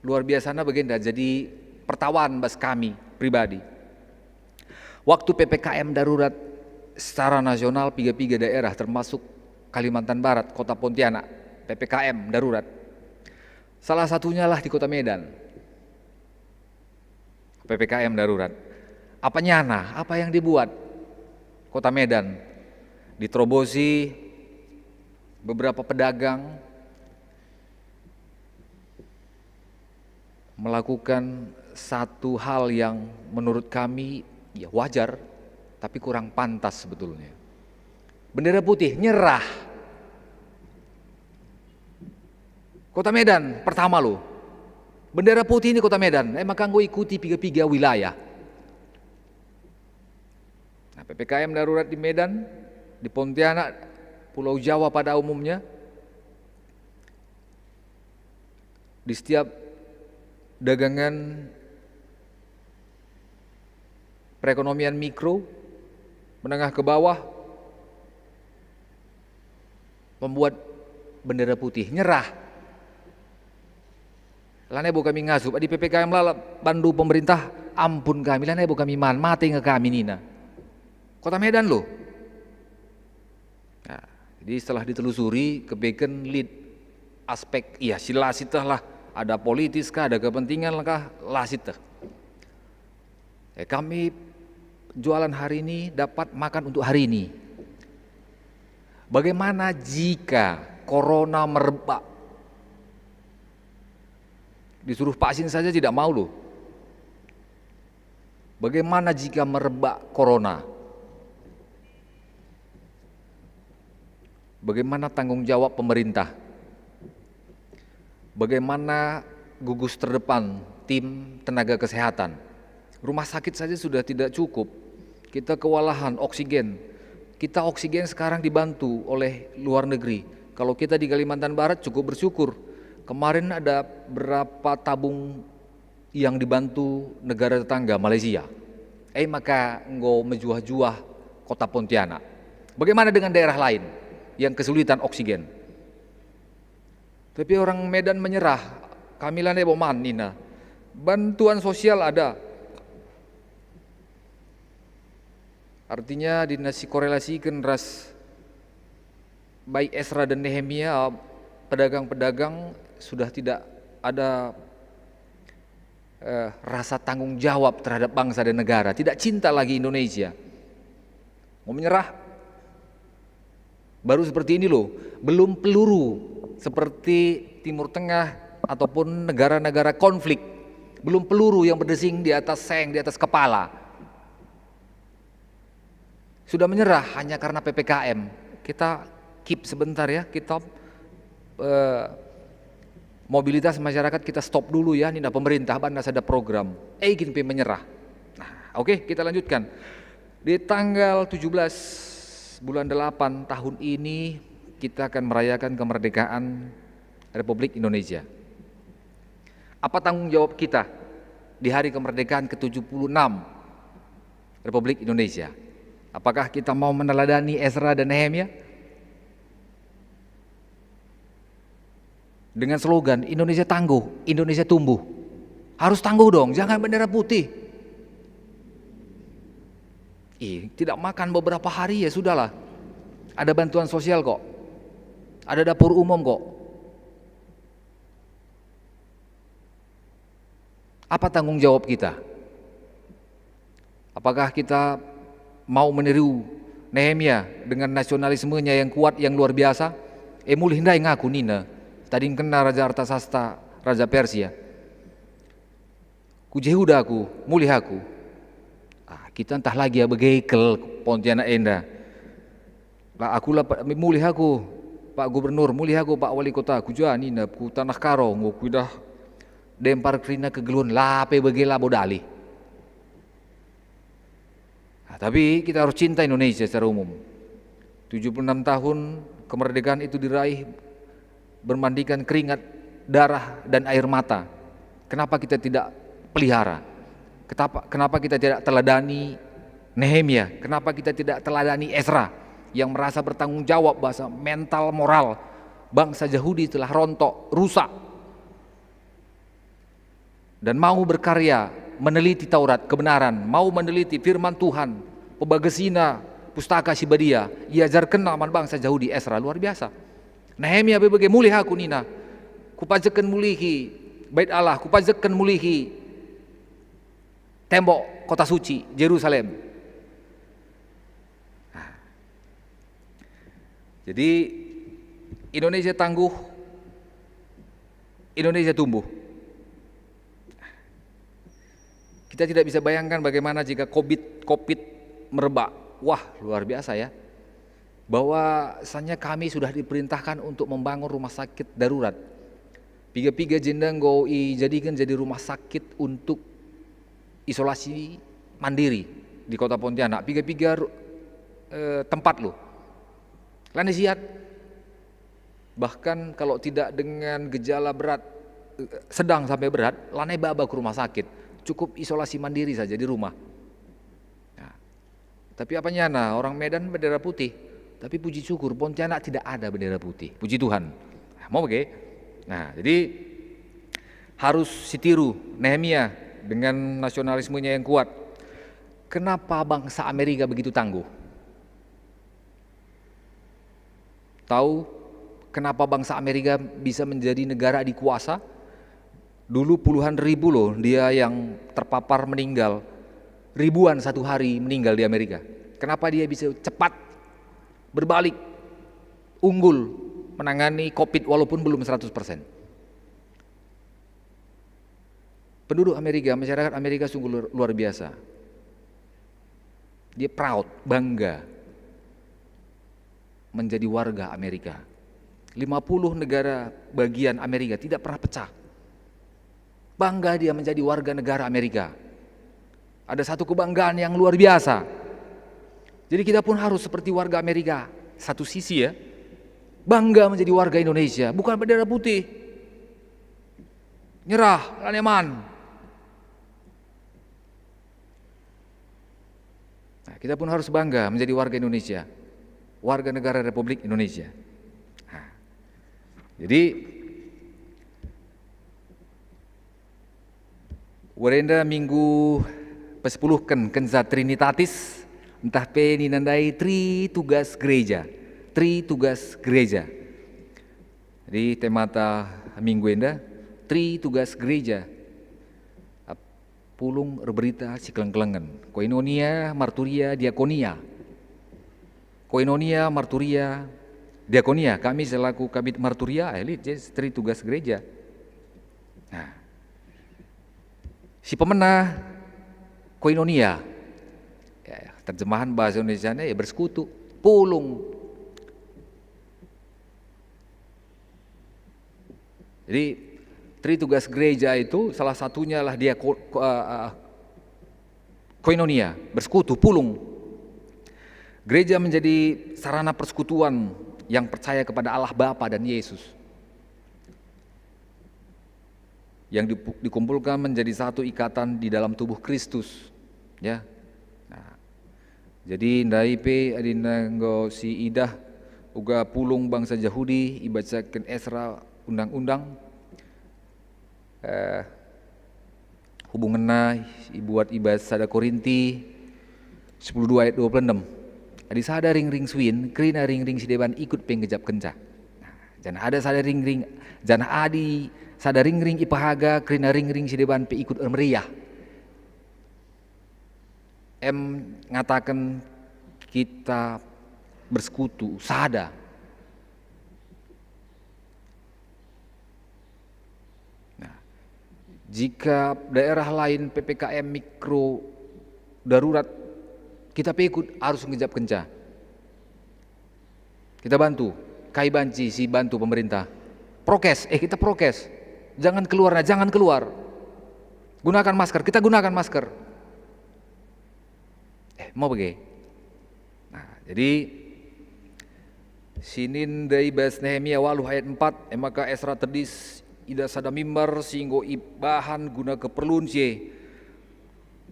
luar biasana bagenda jadi pertawan bas kami pribadi. Waktu P P K M darurat secara nasional, piga-piga daerah termasuk Kalimantan Barat, Kota Pontianak, P P K M darurat. Salah satunya lah di Kota Medan. P P K M darurat. Apa nyana? Apa yang dibuat Kota Medan? Diterobosi beberapa pedagang melakukan satu hal yang menurut kami, ya, wajar, tapi kurang pantas sebetulnya. Bendera putih, nyerah. Kota Medan pertama loh. Bendera putih ini Kota Medan, eh, maka enggo ikuti piga-piga wilayah. Nah, P P K M darurat di Medan, di Pontianak, Pulau Jawa pada umumnya, di setiap dagangan perekonomian mikro, menengah ke bawah, membuat bendera putih, nyerah. Lanai bo kami ngasup, adi P P K M lalap bandu pemerintah, ampun kami, lanai bo kami man, mate nge kami nina. Kota Medan loh. Nah, jadi setelah ditelusuri, kepeken lit aspek, iya, si la sieteh lah, ada politis kah, ada kepentingan kah, la sieteh. Eh, kami jualan hari ini dapat makan untuk hari ini. Bagaimana jika corona merebak? Disuruh vaksin saja tidak mau loh. Bagaimana jika merebak corona? Bagaimana tanggung jawab pemerintah? Bagaimana gugus terdepan tim tenaga kesehatan? Rumah sakit saja sudah tidak cukup. Kita kewalahan oksigen. Kita oksigen sekarang dibantu oleh luar negeri. Kalau kita di Kalimantan Barat cukup bersyukur. Kemarin ada berapa tabung yang dibantu negara tetangga Malaysia. Eh, maka enggo mejuah-juah kota Pontianak. Bagaimana dengan daerah lain? yang kesulitan oksigen. Tapi orang Medan menyerah, "Kami la labo man," nina. Bantuan sosial ada. Artinya, dina sikorelasiken ras baik Esra dan Nehemia, pedagang-pedagang sudah tidak ada, eh, rasa tanggung jawab terhadap bangsa dan negara, tidak cinta lagi Indonesia. Mau menyerah. Baru seperti ini loh, belum peluru seperti Timur Tengah ataupun negara-negara konflik. Belum peluru yang berdesing di atas seng, di atas kepala. Sudah menyerah hanya karena P P K M. Kita keep sebentar ya, kita, eh, mobilitas masyarakat kita stop dulu ya, nina pemerintah, bana sada program. Eh, gin pe menyerah. Nah, oke, kita lanjutkan. Di tanggal tujuh belas bulan delapan tahun ini, kita akan merayakan kemerdekaan Republik Indonesia. Apa tanggung jawab kita di hari kemerdekaan ke tujuh puluh enam Republik Indonesia? Apakah kita mau meneladani Esra dan Nehemia? Dengan slogan, "Indonesia tangguh, Indonesia tumbuh." Harus tangguh dong, jangan bendera putih. Ih, tidak makan beberapa hari, ya sudahlah. Ada bantuan sosial kok. Ada dapur umum kok. Apa tanggung jawab kita? Apakah kita mau meniru Nehemia dengan nasionalismenya yang kuat, yang luar biasa? "Eh, mulih ndai ngaku," nina, "tadingkenna Raja Artasasta, raja Persia. Ku Jehuda aku, mulih aku." Ah, kita ntah lagi ya bage kel Pontianak enda. "La, aku la pa-, mulih aku, Pak Gubernur, mulih aku, Pak Wali Kota, ku ja nina, ku Tanah Karo, enggo kuidah dempar kerina kegeluhen, la pe bage labo dalih." Nah, tapi kita harus cinta Indonesia secara umum. Tujuh puluh enam tahun kemerdekaan itu diraih bermandikan keringat, darah, dan air mata. Kenapa kita tidak pelihara? Ketapa-, kenapa kita tidak teladani Nehemia? Kenapa kita tidak teladani Esra yang merasa bertanggung jawab bahasa mental moral bangsa Jahudi telah rontok, rusak? Dan mau berkarya, meneliti Taurat kebenaran, mau meneliti firman Tuhan, pebagesina Pustaka Si Badia, iajarkenna man bangsa Jahudi Esra, luar biasa. Nehemia pe bage, "Mulih aku," nina, "kupajekken mulihi Bait Allah, kupajekken mulihi tembok kota suci, Jerusalem." Nah, jadi Indonesia tangguh, Indonesia tumbuh. Kita tidak bisa bayangkan bagaimana jika covid, covid merebak. Wah, luar biasa ya. Bahwasanya kami sudah diperintahkan untuk membangun rumah sakit darurat. Piga-piga jenda enggo ijadikan jadi rumah sakit untuk isolasi mandiri di Kota Pontianak. Piga-piga ru-, eh, tempat loh. Lanai siat. Bahkan kalau tidak dengan gejala berat, eh, sedang sampai berat, lanai baba ke rumah sakit. Cukup isolasi mandiri saja di rumah. Nah, tapi apa nyana orang Medan bendera putih, tapi puji syukur Pontianak tidak ada bendera putih. Puji Tuhan. Nah, mau bage? Nah, jadi harus sitiru Nehemia dengan nasionalismenya yang kuat. Kenapa bangsa Amerika begitu tangguh? Tahu kenapa bangsa Amerika bisa menjadi negara adikuasa? Dulu puluhan ribu loh dia yang terpapar, meninggal. Ribuan satu hari meninggal di Amerika. Kenapa dia bisa cepat berbalik, unggul menangani covid walaupun belum seratus persen? Penduduk Amerika, masyarakat Amerika sungguh luar, luar biasa. Dia proud, bangga menjadi warga Amerika. Lima puluh negara bagian Amerika tidak pernah pecah. Bangga dia menjadi warga negara Amerika. Ada satu kebanggaan yang luar biasa. Jadi kita pun harus seperti warga Amerika. Satu sisi ya, bangga menjadi warga Indonesia, bukan bendera putih. Nyerah, lanai man. Nah, kita pun harus bangga menjadi warga Indonesia. warga negara Republik Indonesia. Nah, jadi, wari enda minggu pesepuluhken kenca Trinitatis, ntah pe nina ndai Tri Tugas Gereja. Tri Tugas Gereja. Jadi temata minggu enda, Tri Tugas Gereja. Ap-, pulung erberita sikeleng-kelengen. Koinonia, marturia, diakonia. Koinonia, marturia, diakonia. Kami selaku kabit marturia, eh, lit, jadi Tri Tugas Gereja. Nah, si pemena koinonia. Ya, terjemahan bahasa Indonesianya ya bersekutu, pulung. Jadi, Tri Tugas Gereja itu salah satunya lah dia ko-, ko-, eh, eh, koinonia, bersekutu, pulung. Gereja menjadi sarana persekutuan yang percaya kepada Allah Bapa dan Yesus, yang dipu-, dikumpulkan menjadi satu ikatan di dalam tubuh Kristus. Ya. Nah, jadi ndai pe adina enggo si idah uga pulung bangsa Jahudi ibacaken Esra undang-undang, eh, hubungenna ibuat i bas sada Korinti sepuluh dua ayat dua puluh enem. Adi sada ringring suin, kerina ringring si deban ikut pe ngejapkenca. Nah, janah ada sada ringring, janah adi sada ringring ipehaga, kerina ringring si deban pe ikut ermeriah. Em ngataken kita bersekutu, sada. Nah, jika daerah lain P P K M mikro darurat, kita pe ikut arus ngejapkenca. Kita bantu, kai banci si bantu pemerintah. Prokes, eh, kita prokes. Jangan keluar, nah, jangan keluar. Gunakan masker, kita gunakan masker. Eh, mau bage? Nah, jadi, sinin ndai bas Nehemia waluh ayat empat, e maka Esra tedis i das sada mimbar si enggo ibahan guna keperlun si e.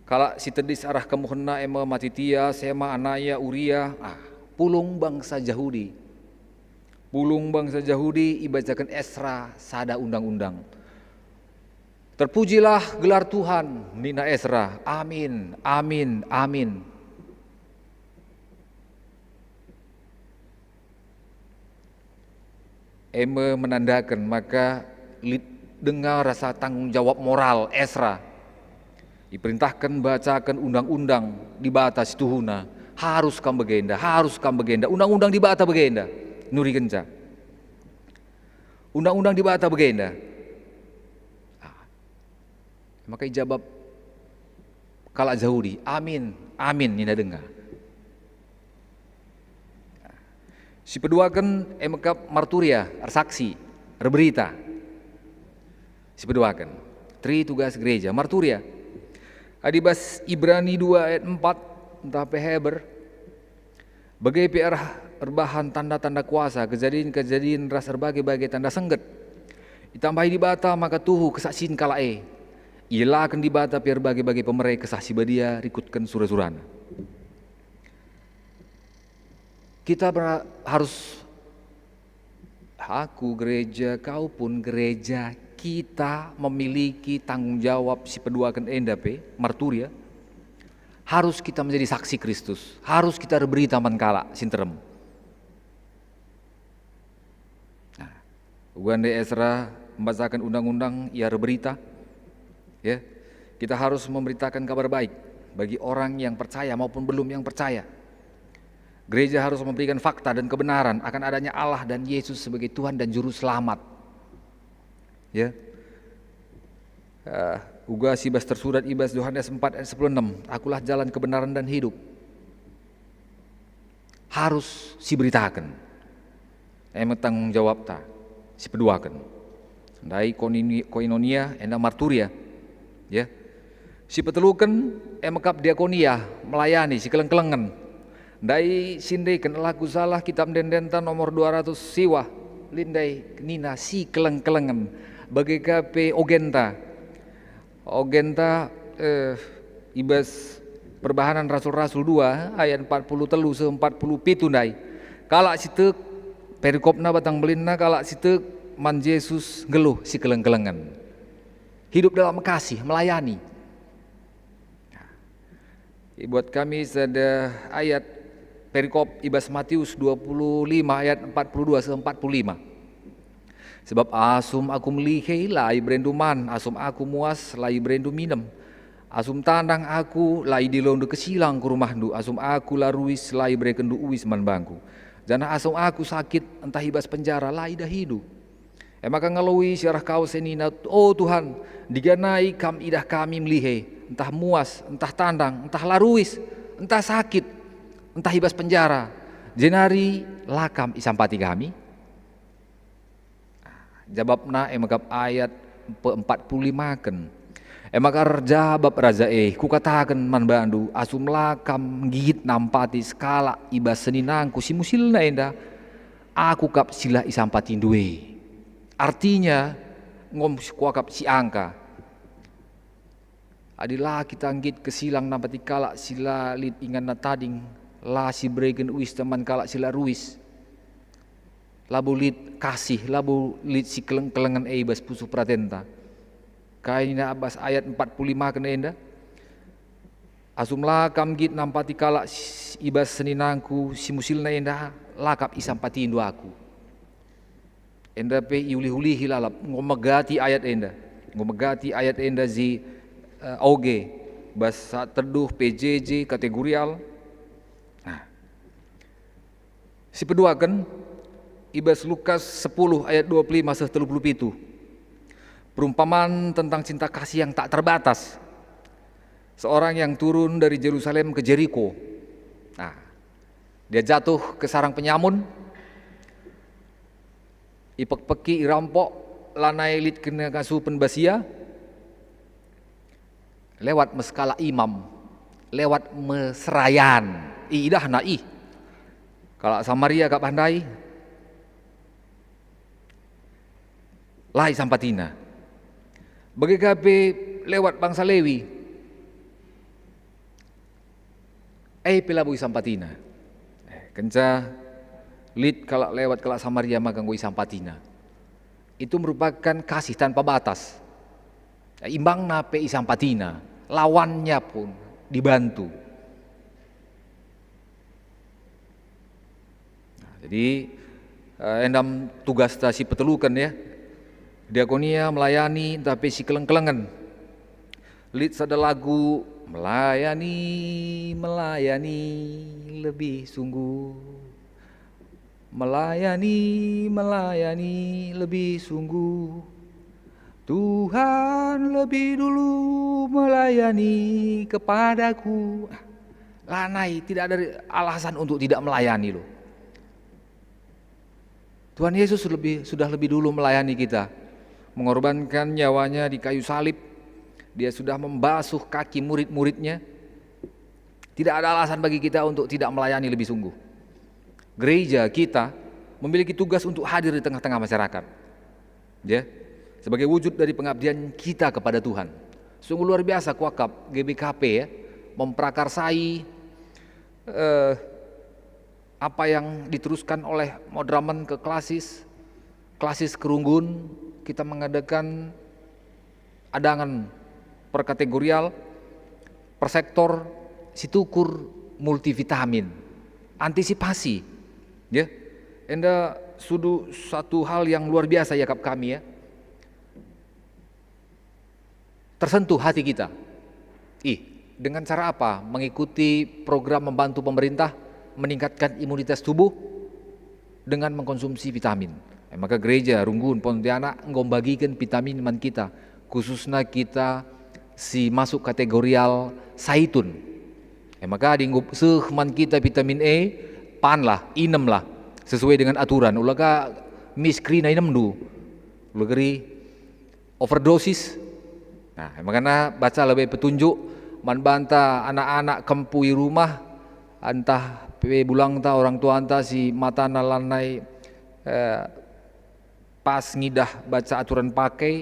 Kalak si tedis arah kemuhenna e me Matitia, Sema, Anaya, Uria, ah, pulung bangsa Jahudi. Pulung bangsa Jahudi ibacaken Esra sada undang-undang. "Terpujilah gelar Tuhan," nina Esra. "Amin, amin, amin." E me menandaken maka lit denga rasa tanggung jawab moral Esra. Iperintahken bacaken undang-undang Dibata si tuhuna. "Harus kam bagenda, harus kam bagenda, undang-undang Dibata bagenda." Nurikenca. "Undang-undang Dibata bagenda." Ah. Maka ijabap kalak Jahudi, "Amin, amin," nina denga. Si peduaken e mekap marturia, ersaksi, erberita. Si peduaken, Tri Tugas Gereja, marturia. Adi bas Ibrani dua ayat empat, ntah pe Heber, bage pe arah erbahan tanda-tanda kuasa, kejadin-kejadin ras erbage-bage tanda sengget. Itambahi Dibata maka tuhu kesaksin kalak e. Ielaken Dibata pe erbage-bage pemere Kesah Si Badia rikutken sura-surana. Kita ber-, harus, aku gereja, kau pun gereja, kita memiliki tanggung jawab si peduaken enda pe, marturia. Harus kita menjadi saksi Kristus, harus kita erberita man kalak si nterem. Nah, uga ndai Esra mbacaken undang-undang, ia erberita. Ya, kita harus memberitakan kabar baik bagi orang yang percaya maupun belum yang percaya. Gereja harus memberikan fakta dan kebenaran akan adanya Allah dan Yesus sebagai Tuhan dan Juru Selamat. Ya. Eh, uga si bas tersurat i bas Yohanes empat ayat sepuluh enam, "Akulah jalan, kebenaran, dan hidup." Harus siberitaken. E me tanggung jawabta, si peduaken. Ndai koinoni-, koinonia, enda marturia. Ya. Si peteluken, e mekap diakonia, melayani, sikeleng-kelengen. Ndai si ndeken, laku salah, Kitab Ende-endenta nomor dua ratus siwah, lit ndai nina sikeleng-kelengen. Bage ka pe ogenta. Ogenta, eh, i bas Perbahanen Rasul-Rasul dua ayat empat puluh telu seh empat puluh pitu ndai. Kalak si tek, perikopna batang belinna, kalak si tek man Jesus nggeluh sikeleng-kelengen. Hidup dalam kasih, melayani. Ibuat kami sada ayat perikop i bas Matius dua puluh lima ayat empat puluh dua seh empat puluh lima. Sebab asum aku melihe, la iberendu man, asum aku muas, la iberendu minem. Asum tandang aku, la idilondu kesilang ku rumahndu, asum aku la ruis, la iberekenndu uis man bangku. Janah asum aku sakit, ntah i bas penjara, la idahindu. E maka ngaloi si arah kawes e nina, "O Tuhan, ndiganai Kam idah kami melihe, ntah muas, ntah tandang, ntah la ruis, ntah sakit, ntah i bas penjara, jenari la Kam isampati kami?" Jabapna e mekap ayat pe-, empat puluh limaken. E maka erjabap raja e, "Kukataken man bandu, asum la kam nggit nampati sekalak i bas seninangku si musilna enda, aku kap si la isampatindu e." Artinya, enggo kuakap si angka. Adi la kita nggit kesilang nampati kalak si la lit inganna tading, la sibereken uista man kalak si la ruis, labo lit kasih, labo lit sikeleng-kelengen e i bas pusuh peratenta. Kai nina bas ayat empat puluh lima ken enda? "Asum la kam nggit nampati kalak si-, i bas seninangku si musilna enda, la kap isampatindu aku." Enda pe iulih-ulihi lalap, enggo megati ayat enda. Enggo megati ayat enda si, eh, oge, bas Saat Teduh, P J J, kategorial. Nah. Sipeduaken, i bas Lukas sepuluh ayat dua puluh lima seh telu puluh pitu. Perumpamaan tentang cinta kasih yang tak terbatas. Seorang yang turun dari Jerusalem ke Jeriko. Nah, dia jatuh ke sarang penyamun, ipekpeki, irampok, lanai lit kena ngasupen bas ia. Lewat me sekalak imam, lewat me serayan, iidahna, ih, kalak Samaria kap ndai. La isampatina. Bage ka pe lewat bangsa Lewi, e pe labo isampatina. Eh, kenca lit kalak lewat, kalak Samaria, maka enggo isampatina. Itu merupakan kasih tanpa batas. Imbangna pe isampatina, lawannya pun dibantu. Nah, jadi, eh, endam tugasta si peteluken, ya. Diakonia, melayani, ntah pe sikeleng-kelengen. Lit sada lagu, "Melayani, melayani lebih sungguh. Melayani, melayani lebih sungguh. Tuhan lebih dulu melayani kepadaku." Lanai, tidak ada alasan untuk tidak melayani, loh. Tuhan Yesus lebih, sudah lebih dulu melayani kita, mengorbankan nyawanya di kayu salib. Dia sudah membasuh kaki murid-muridnya. Tidak ada alasan bagi kita untuk tidak melayani lebih sungguh. Gereja kita memiliki tugas untuk hadir di tengah-tengah masyarakat. Ya, sebagai wujud dari pengabdian kita kepada Tuhan. Sungguh luar biasa kuakap G B K P, ya, memprakarsai, eh, apa yang diteruskan oleh moderamen ke klasis, klasis kerunggun, kita mengadakan adangen perkategorial, persektor, situkur, multivitamin, antisipasi, ya. Enda sudu satu hal yang luar biasa iakap kami, ya. Tersentuh hati kita. Ih, dengan cara apa mengikuti program membantu pemerintah meningkatkan imunitas tubuh? Dengan mengkonsumsi vitamin. E maka gereja Runggun Pontianak enggo mbagiken vitamin man kita, khususna kita si masuk kategorial saitun. E maka adi enggo seh man kita vitamin E, panlah, inemlah sesuai dengan aturan. Ula ka mis kerina inemndu. Ula geri overdosis. Nah, makana baca lebe petunjuk man banta anak-anak kempu i rumah, ntah pe bulangta, orang tuanta si matana lanai, eh, pas ngidah baca aturan pakai,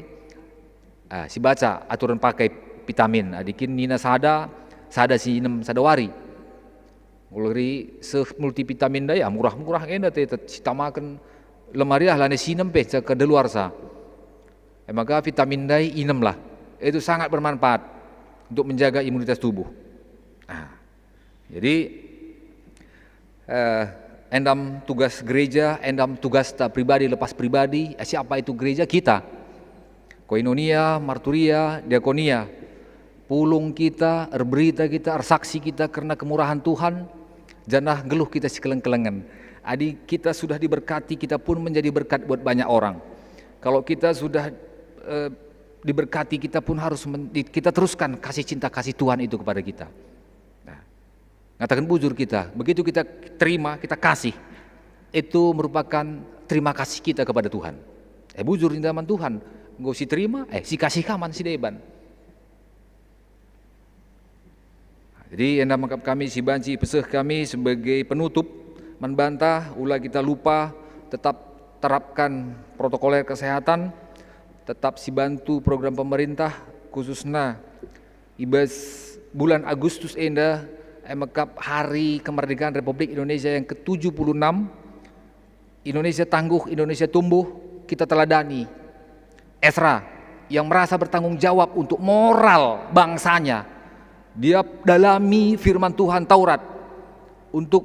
eh, si baca aturan pakai vitamin. Adi kin nina sada, sada si inem sada wari. Mulai seh multivitamin ndai, ah, murah-murah enda te, te sitamaken lemari ah, lanai sinem pe ca kedaluarsa. E maka vitamin ndai inemlah. Itu sangat bermanfaat untuk menjaga imunitas tubuh. Ah. Jadi, eh, endam tugas gereja, endam tugasta pribadi lepas pribadi. Eh, siapa itu gereja? Kita. Koinonia, marturia, diakonia. Pulung kita, erberita kita, ersaksi kita kerna kemurahan Tuhan, janah nggeluh kita sikeleng-kelengen. Adi kita sudah diberkati, kita pun menjadi berkat buat banyak orang. Kalau kita sudah, eh, diberkati, kita pun harus men-, di-, kita teruskan kasih cinta, kasih Tuhan itu kepada kita. Nah, ngataken bujur kita, begitu kita terima, kita kasih, itu merupakan terima kasih kita kepada Tuhan. Eh, bujur ninta man Tuhan, enggo siterima, eh, sikasih ka man si deban. Jadi, enda mekap kami si banci peseh kami sebagai penutup man banta, ula kita lupa tetap terapkan protokoler kesehatan, tetap sibantu program pemerintah, khususna i bas bulan Agustus enda, e mekap Hari Kemerdekaan Republik Indonesia yang ketujuh puluh enam, Indonesia tangguh, Indonesia tumbuh, kita teladani Esra yang merasa bertanggung jawab untuk moral bangsanya. Dia dalami firman Tuhan Taurat untuk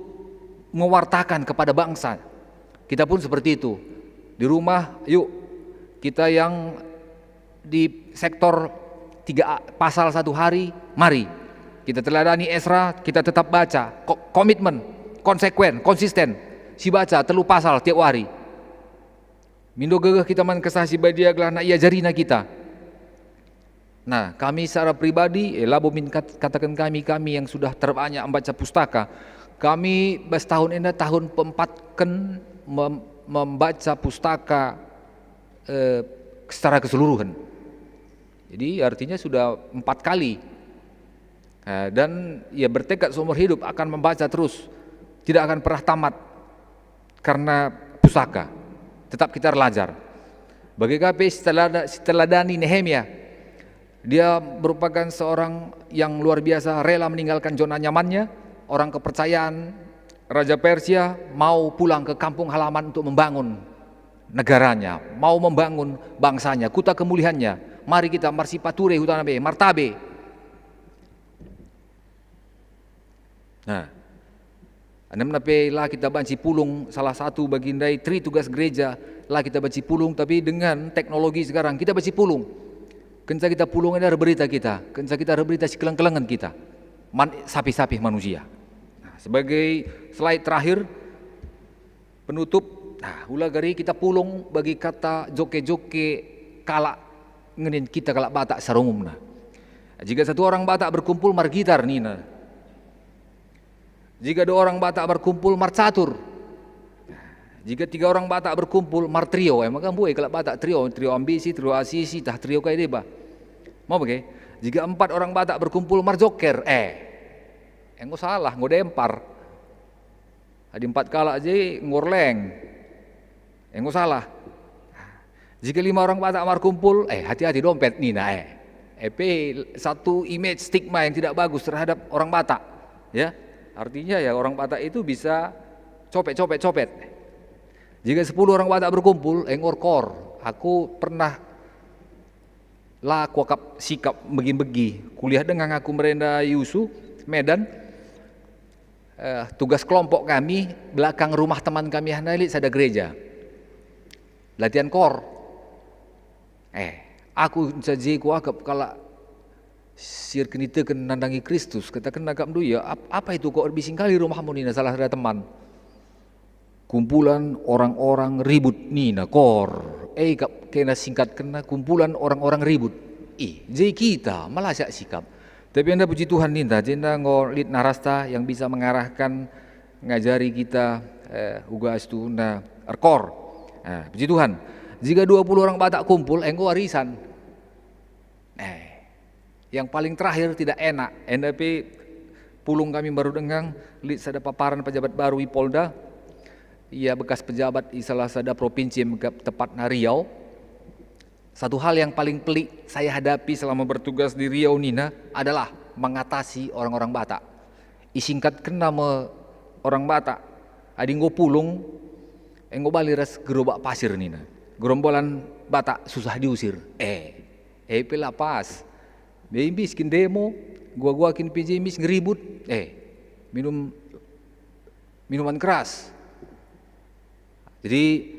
mewartakan kepada bangsa. Kita pun seperti itu. Di rumah, yuk, kita yang di sektor tiga a, pasal satu hari, mari. Kita teladani Esra, kita tetap baca. Ko-, komitmen, konsekuen, konsisten. Sibaca telu pasal tiap hari. Mindo gegeh kita man Kesah Si Badia gelah iajariNa kita. Nah, kami secara pribadi, eh, labo min kat-, kataken kami, kami yang sudah terbanyak membaca pustaka. Kami bas tahun enda tahun peempatken mem-, membaca pustaka, eh, secara keseluruhan. Jadi artinya sudah empat kali. Eh, dan ia bertekad seumur hidup akan membaca terus, tidak akan pernah tamat karena pusaka. Tetap kita belajar. Bagi ka pe si telada-, si teladani Nehemia, dia merupakan seorang yang luar biasa, rela meninggalkan zona nyamannya, orang kepercayaan Raja Persia, mau pulang ke kampung halaman untuk membangun negaranya, mau membangun bangsanya, kuta kemulihannya. Mari kita marsipature hutana be, martabe. Nah, enemna pe la kita banci pulung, salah satu bagi ndai tri tugas gereja, la kita banci pulung, tapi dengan teknologi sekarang kita banci pulung. Kenca kita pulung enda erberita kita, kenca kita erberita sikeleng-kelengen kita man sapih-sapih manusia. Nah, sebagai slide terakhir, penutup, nah, ula gari kita pulung bagi kata joke-joke kalak ngenin kita kalak Batak secara umumna. Jika satu orang Batak berkumpul margitar nina. Jika dua orang Batak berkumpul marcatur. Jika tiga orang Batak berkumpul martrio, eh, maka mbue kalak Batak trio, trio ambisi, trio asisi, tah trio kai deba. Mau bage? Jika empat orang Batak berkumpul marjoker, eh, enggo salah, enggo dempar. Adi empat kalak je enggo erleng, enggo salah. Jika lima orang Batak markumpul, eh, hati-hati dompet nina, eh. E pe satu image stigma yang tidak bagus terhadap orang Batak, ya. Artinya ya orang Batak itu bisa copet, copet, copet. Jika sepuluh orang Batak berkumpul, eh, enggo erkor. Aku pernah la kuakap sikap begi-begi. Kuliah denga aku merenda Yusu, Medan. Eh, tugas kelompok kami, belakang rumah teman kami hana lit sada gereja. Latihan kor. Eh, aku ncaji kuakap kalak si erkiniteken nandangi Kristus, katakenna, "Akapndu ia, ap-, apa itu kok erbising kali rumahmu?" nina salah sada teman. "Kumpulan orang-orang ribut," nina kor. Eh, kap kena singkatkenna, "Kumpulan orang-orang ribut." Ih, je kita, malasak sikap. Tapi enda puji Tuhan ninta, jenda enggo lit narasta yang bisa mengarahkan, ngajari kita, eh, uga situhuna erkor. Eh, puji Tuhan. Jika dua puluh orang Batak kumpul, enggo arisan. Eh, yang paling terakhir tidak enak. Enda pe pulung kami baru denga, lit sada paparan pejabat baru i Polda. Ia bekas pejabat i salah sada provinsi, mekap tepatna Riau. Satu hal yang paling pelik saya hadapi selama bertugas di Riau nina adalah mengatasi orang-orang Batak. isingkatkenna me orang Batak. Adi enggo pulung, enggo bali ras gerobak pasir nina. Gerombolan Batak susah diusir. Eh, eh pe la pas. Bei mbis kin demo, gua-gua kin P J mbis ngeribut. Eh, minum minuman keras. Jadi,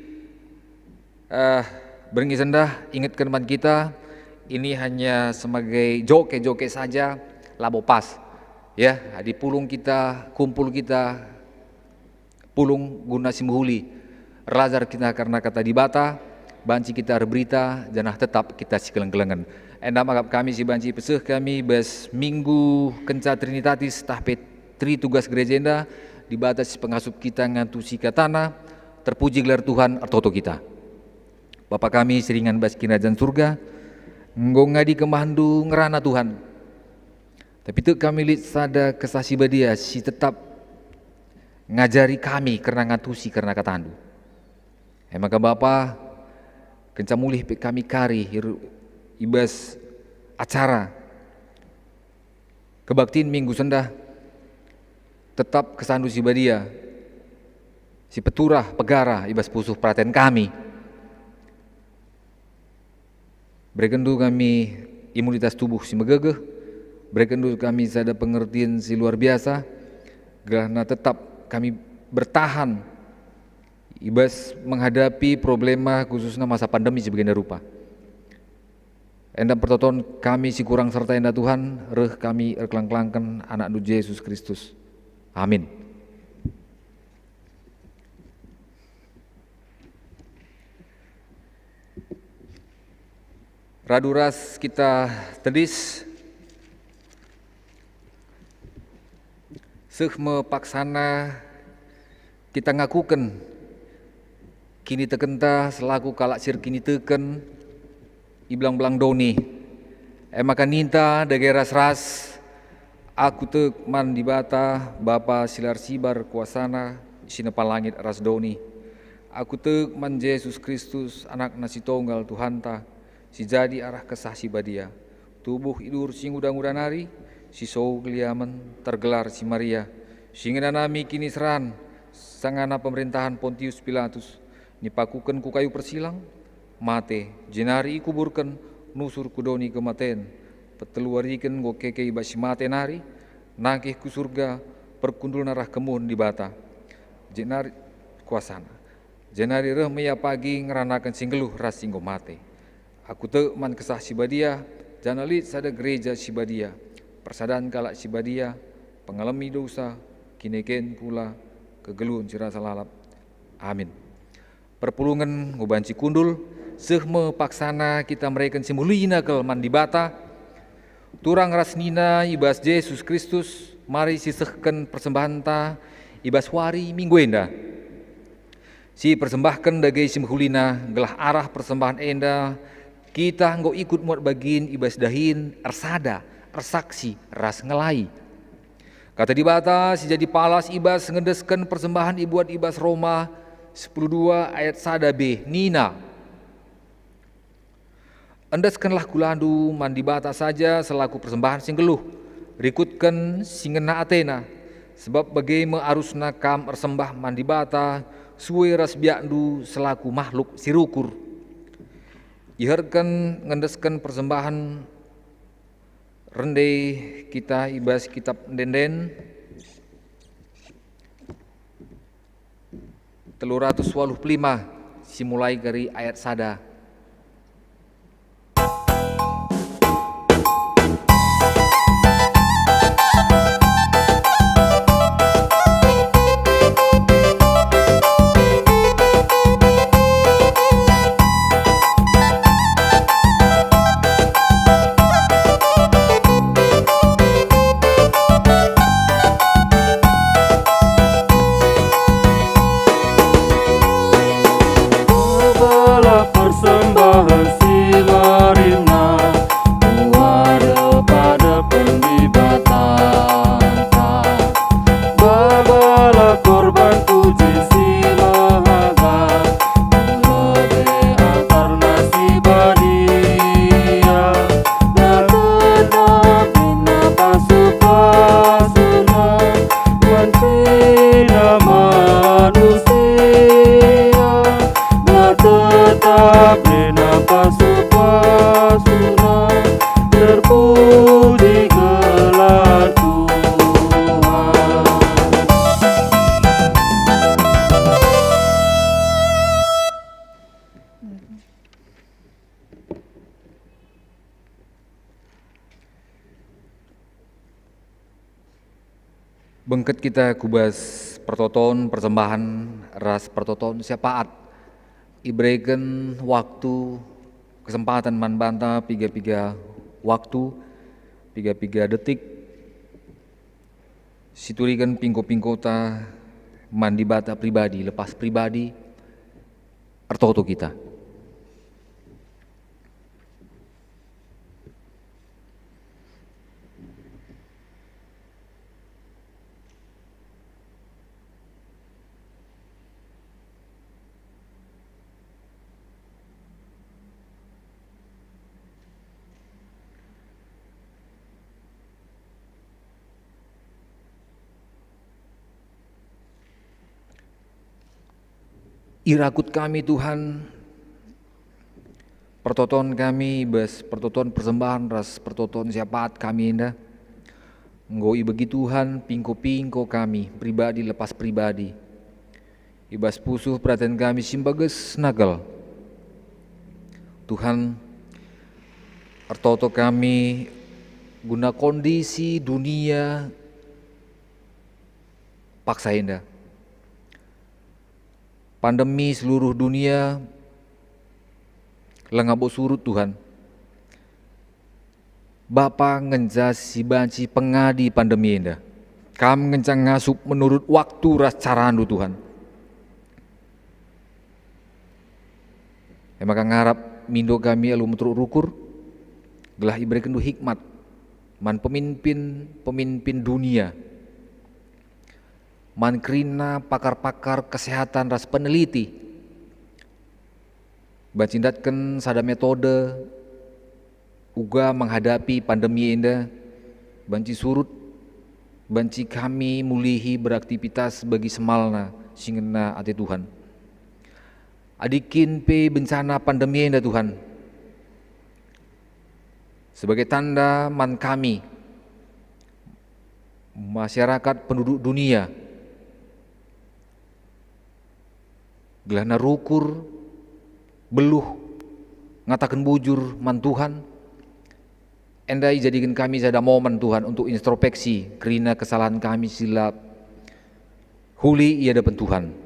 eh, berngi sendah, ingetken man kita, ini hanya sebagai joke-joke saja, labo pas. Ya, adi pulung kita, kumpul kita, pulung guna si mehuli. Erlajar kita karena kata Dibata, banci kita erberita, janah tetap kita sikeleng-kelengen. Enda maka kami si banci peseh kami bas Minggu kenca Trinitatis tah pe Tri Tugas Gereja enda, Dibata si pengasup kita ngantusi katana, terpuji gelar Tuhan ertoto kita. Bapa kami si ringan bas Kinirajan Surga, enggo ngadi kemahenNdu ngerana Tuhan. Tapi tek kami lit sada Kesah Si Badia si tetap ngajari kami kerna ngantusi kerna katanNdu. E maka Bapa, kenca mulih pe kami kari i ru-, i bas acara kebaktin Minggu sendah, tetap KesahNdu Si Badia, si peturah pegara i bas pusuh peraten kami. BerekenNdu kami imunitas tubuh si megegeh, berekenNdu kami sada pengertin si luar biasa, gelahna tetap kami bertahan i bas menghadapi problema khususna masa pandemi si bagenda rupa. Enda pertoton kami si kurang serta enda Tuhan, reh kami erkeleng-kelengken AnakNdu Jesus Kristus. Amin. Radu ras kita tedis, seh me paksana kita ngakuken kinitekenta selaku kalak si erkiniteken i belang-belang doni. E maka ninta dage ras-ras, "Aku tek man Dibata, Bapa si la ersibar kuasaNa, si nepa langit ras doni. Aku tek man Jesus Kristus, AnakNa si Tonggal, Tuhanta, si jadi arah Kesah Si Badia. Tubuh idur si nguda-nguda nari, si sou keliamen, tergelar si Maria, si ngenanami kiniseran sangana pemerintahan Pontius Pilatus, nipakuken ku kayu persilang, mate, jenari ikuburken, nusur ku doni kematen, petelu wariken enggo keke i bas si mate nari, nangkih ku Surga, perkundulna reh kemuhen Dibata, jenari kuasaNa. Jenari reh me Ia pagi ngeranaken si nggeluh ras si enggo mate. Aku tek man Kesah Si Badia, janah lit sada Gereja Si Badia, persadan kalak si badia, pengalemi dosa, kineken kula, kegeluhen si rasa lalap. Amin." Perpulungen enggo banci kundul, seh me paksana kita mereken si mehulina kal man Dibata, turang ras nina i bas Jesus Kristus, mari sisehken persembahenta i bas wari Minggu enda. Sipersembahken dage si mehulina, gelah arah persembahen enda kita enggo ikut muat bagin i bas dahin ersada, ersaksi, ras ngelai. Kata Dibata si jadi palas i bas ngendesken persembahen ibuat i bas Roma sepuluh dua ayat sada b nina, "Endeskenlah kulandu man Dibata saja selaku persembahen si nggeluh, rikutken si ngena ateNa, sebab bage me arusna kam ersembah man Dibata sue ras biakndu selaku mahluk si rukur." Iherken ngendesken persembahen rende kita i bas Kitap Ende-enden, telu ratus waluh puluh lima, si mulai kari ayat sada. Cobalah Bengket kita ku bas pertoton persembahen ras pertoton syafaat. Ibereken waktu, kesempatan man banta piga-piga waktu, piga-piga detik, situriken pingko-pingkota man Dibata pribadi, lepas pribadi, ertoto kita. Irakut kami, Tuhan, pertoton kami, bas pertoton persembahen ras pertoton syafaat kami enda. Enggo ibegi Tuhan pingko-pingko kami, pribadi lepas pribadi. I bas pusuh peraten kami si mbages nagel. Tuhan, ertoto kami guna kondisi dunia paksa enda. Pandemi seluruh dunia langa bo surut, Tuhan. Bapa ngenca si banci pengadi pandemi enda. Kam ngenca ngasup menurut waktu ras carandu, Tuhan. E maka ngarap mindo kami alu meteruk rukur, gelah iberekenndu hikmat man pemimpin-pemimpin dunia, man kerina pakar-pakar kesehatan ras peneliti, banci ndatken sada metode uga menghadapi pandemi enda, banci surut, banci kami mulihi beraktivitas bagi semalna si ngena ate Tuhan. Adi kin pe bencana pandemi enda, Tuhan, sebagai tanda man kami, masyarakat penduduk dunia, gelahna rukur, beluh, ngataken bujur man Tuhan, enda ijadiken kami sada momen, Tuhan, untuk introspeksi kerina kesalahan kami si la huli i hadapen Tuhan.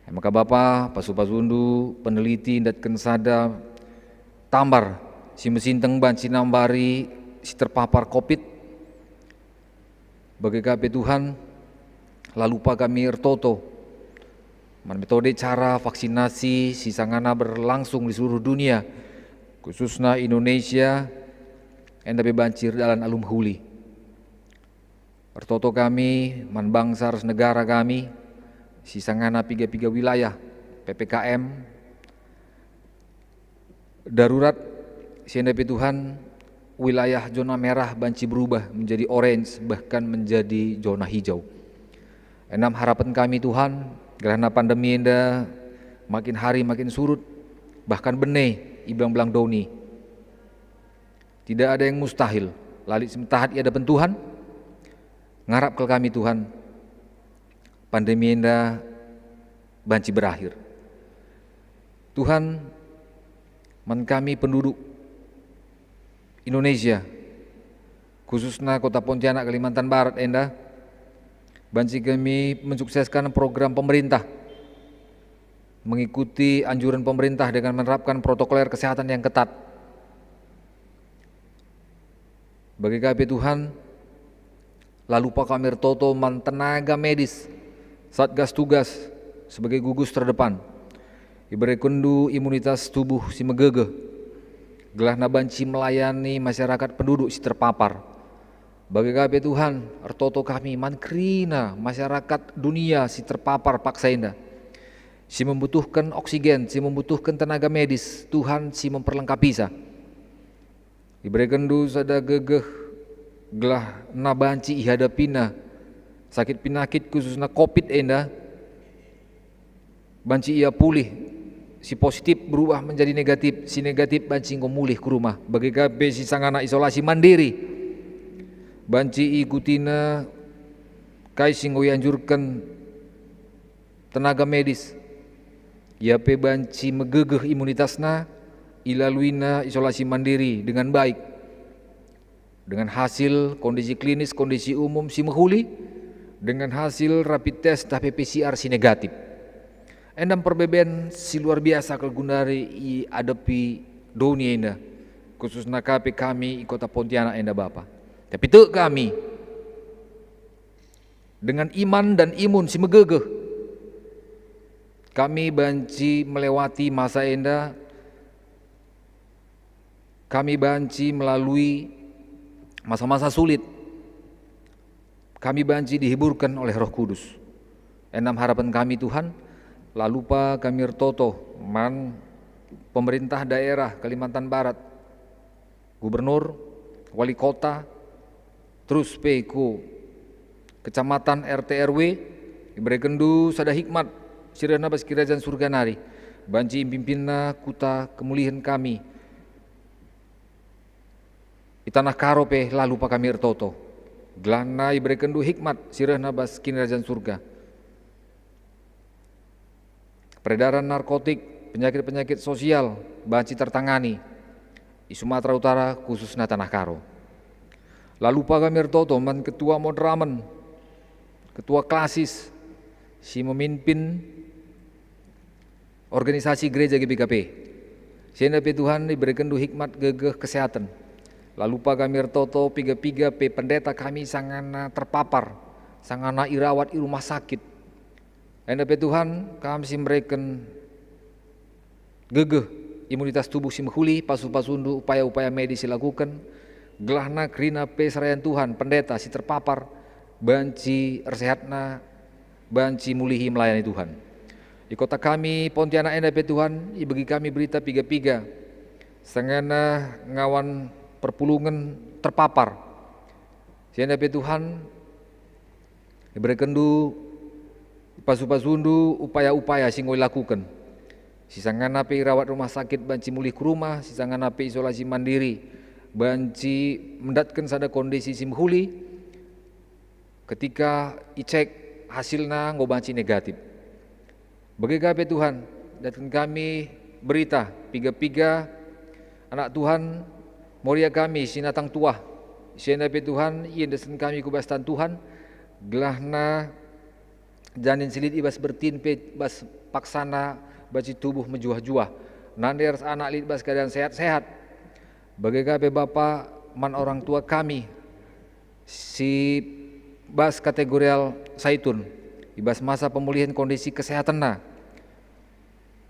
E maka Bapa, pasu-pasundu peneliti ndatken sada tambar si mesinteng banci nambari si terpapar covid. Bage ka pe, Tuhan, la lupa kami ertoto man metode cara vaksinasi si sangana berlangsung di seluruh dunia, khususna Indonesia, enda pe banci erdalan alu mehuli. Ertoto kami man bangsa ras negara kami, si sangana piga-piga wilayah P P K M darurat, si enda pe, Tuhan, wilayah zona merah banci berubah menjadi orange, bahkan menjadi zona hijau. Enam harapen kami, Tuhan, gelahna pandemi enda makin hari makin surut, bahkan bene i belang-belang doni. Tidak ada yang mustahil, la lit si metahat i hadapen Tuhan. Ngarap kal kami, Tuhan, pandemi enda banci berakhir. Tuhan, man kami penduduk Indonesia, khususna Kota Pontianak, Kalimantan Barat enda, banci kami mensukseskan program pemerintah, mengikuti anjuran pemerintah dengan menerapkan protokoler kesehatan yang ketat. Bage ka pe, Tuhan, la lupa kami ertoto man tenaga medis, Satgas Tugas sebagai gugus terdepan. Iberekenndu imunitas tubuh si megegeh, gelahna banci melayani masyarakat penduduk si terpapar. Bage ka pe, Tuhan, ertoto kami man kerina masyarakat dunia si terpapar paksa enda, si membutuhken oksigen, si membutuhken tenaga medis, Tuhan, si memperlengkapisa. Iberekenndu sada gegeh gelahna banci ihadapina sakit pinakit, khususna covid enda, banci ia pulih, si positif berubah menjadi negatif, si negatif banci enggo mulih ku rumah. Bage ka pe si sangana isolasi mandiri, banci iikutina kai si enggo ianjurken tenaga medis. Ia pe banci megegeh imunitasna, ilaluina isolasi mandiri dengan baik. Dengan hasil kondisi klinis, kondisi umum si mehuli, dengan hasil rapid test ntah pe P C R si negatif. Enda me perbeben si luar biasa kal genduari iadepi doni enda, khususna ka pe kami i kota Pontianak enda, Bapa. Tapi tek kami, dengan iman dan imun si megegeh, kami banci melewati masa enda, kami banci melalui masa-masa sulit, kami banci dihiburken oleh Roh Kudus. Enda me harapen kami, Tuhan, la lupa kami ertoto man pemerintah daerah Kalimantan Barat, gubernur, wali kota, terus pe ku kecamatan, R T, R W, iberekenndu sada hikmat si rehna bas Kinirajan Surga nari, banci impimpinna kuta kemulihen kami. I taneh Karo pe la lupa kami ertoto, gelahna iberekenndu hikmat si rehna bas Kinirajan Surga. Peredaran narkotik, penyakit-penyakit sosial banci tertangani i Sumatera Utara, khususna taneh Karo. La lupa kami ertoto man ketua Moderamen, ketua klasis si memimpin organisasi gereja G B K P. Si enda pe, Tuhan, iberekenndu hikmat, gegeh, kesehatan. La lupa kami ertoto piga-piga pe pendeta kami sangana terpapar, sangana irawat i rumah sakit. Enda pe, Tuhan, kam si mereken gegeh, imunitas tubuh si mehuli, pasu-pasundu, upaya-upaya medis si lakuken, gelahna kerina pe serayan Tuhan, pendeta si terpapar, banci ersehatna, banci mulihi melayani Tuhan. I kota kami, Pontianak, enda pe, Tuhan, ibegi kami berita piga-piga, sangana ngawan perpulungen terpapar. Si enda pe, Tuhan, iberekenndu, pasu-pasundu upaya-upaya si enggo ilakuken. Si sangana pe irawat rumah sakit banci mulih ku rumah, si sangana pe isolasi mandiri banci mendatken sada kondisi si mehuli, ketika icek hasilna enggo banci negatif. Bage ka pe, Tuhan, datken kami berita, piga-piga anak Tuhan, Moria kami si natang tuah. Si enda pe, Tuhan, iendesken kami ku bas tan Tuhan, gelahna janin si lit i bas bertin pe bas paksana banci tubuh mejuah-juah. Nande ras anak lit bas keadaan sehat-sehat. Bage ka pe, Bapa, man orang tua kami si bas kategorial Saitun, i bas masa pemulihen kondisi kesehatenna.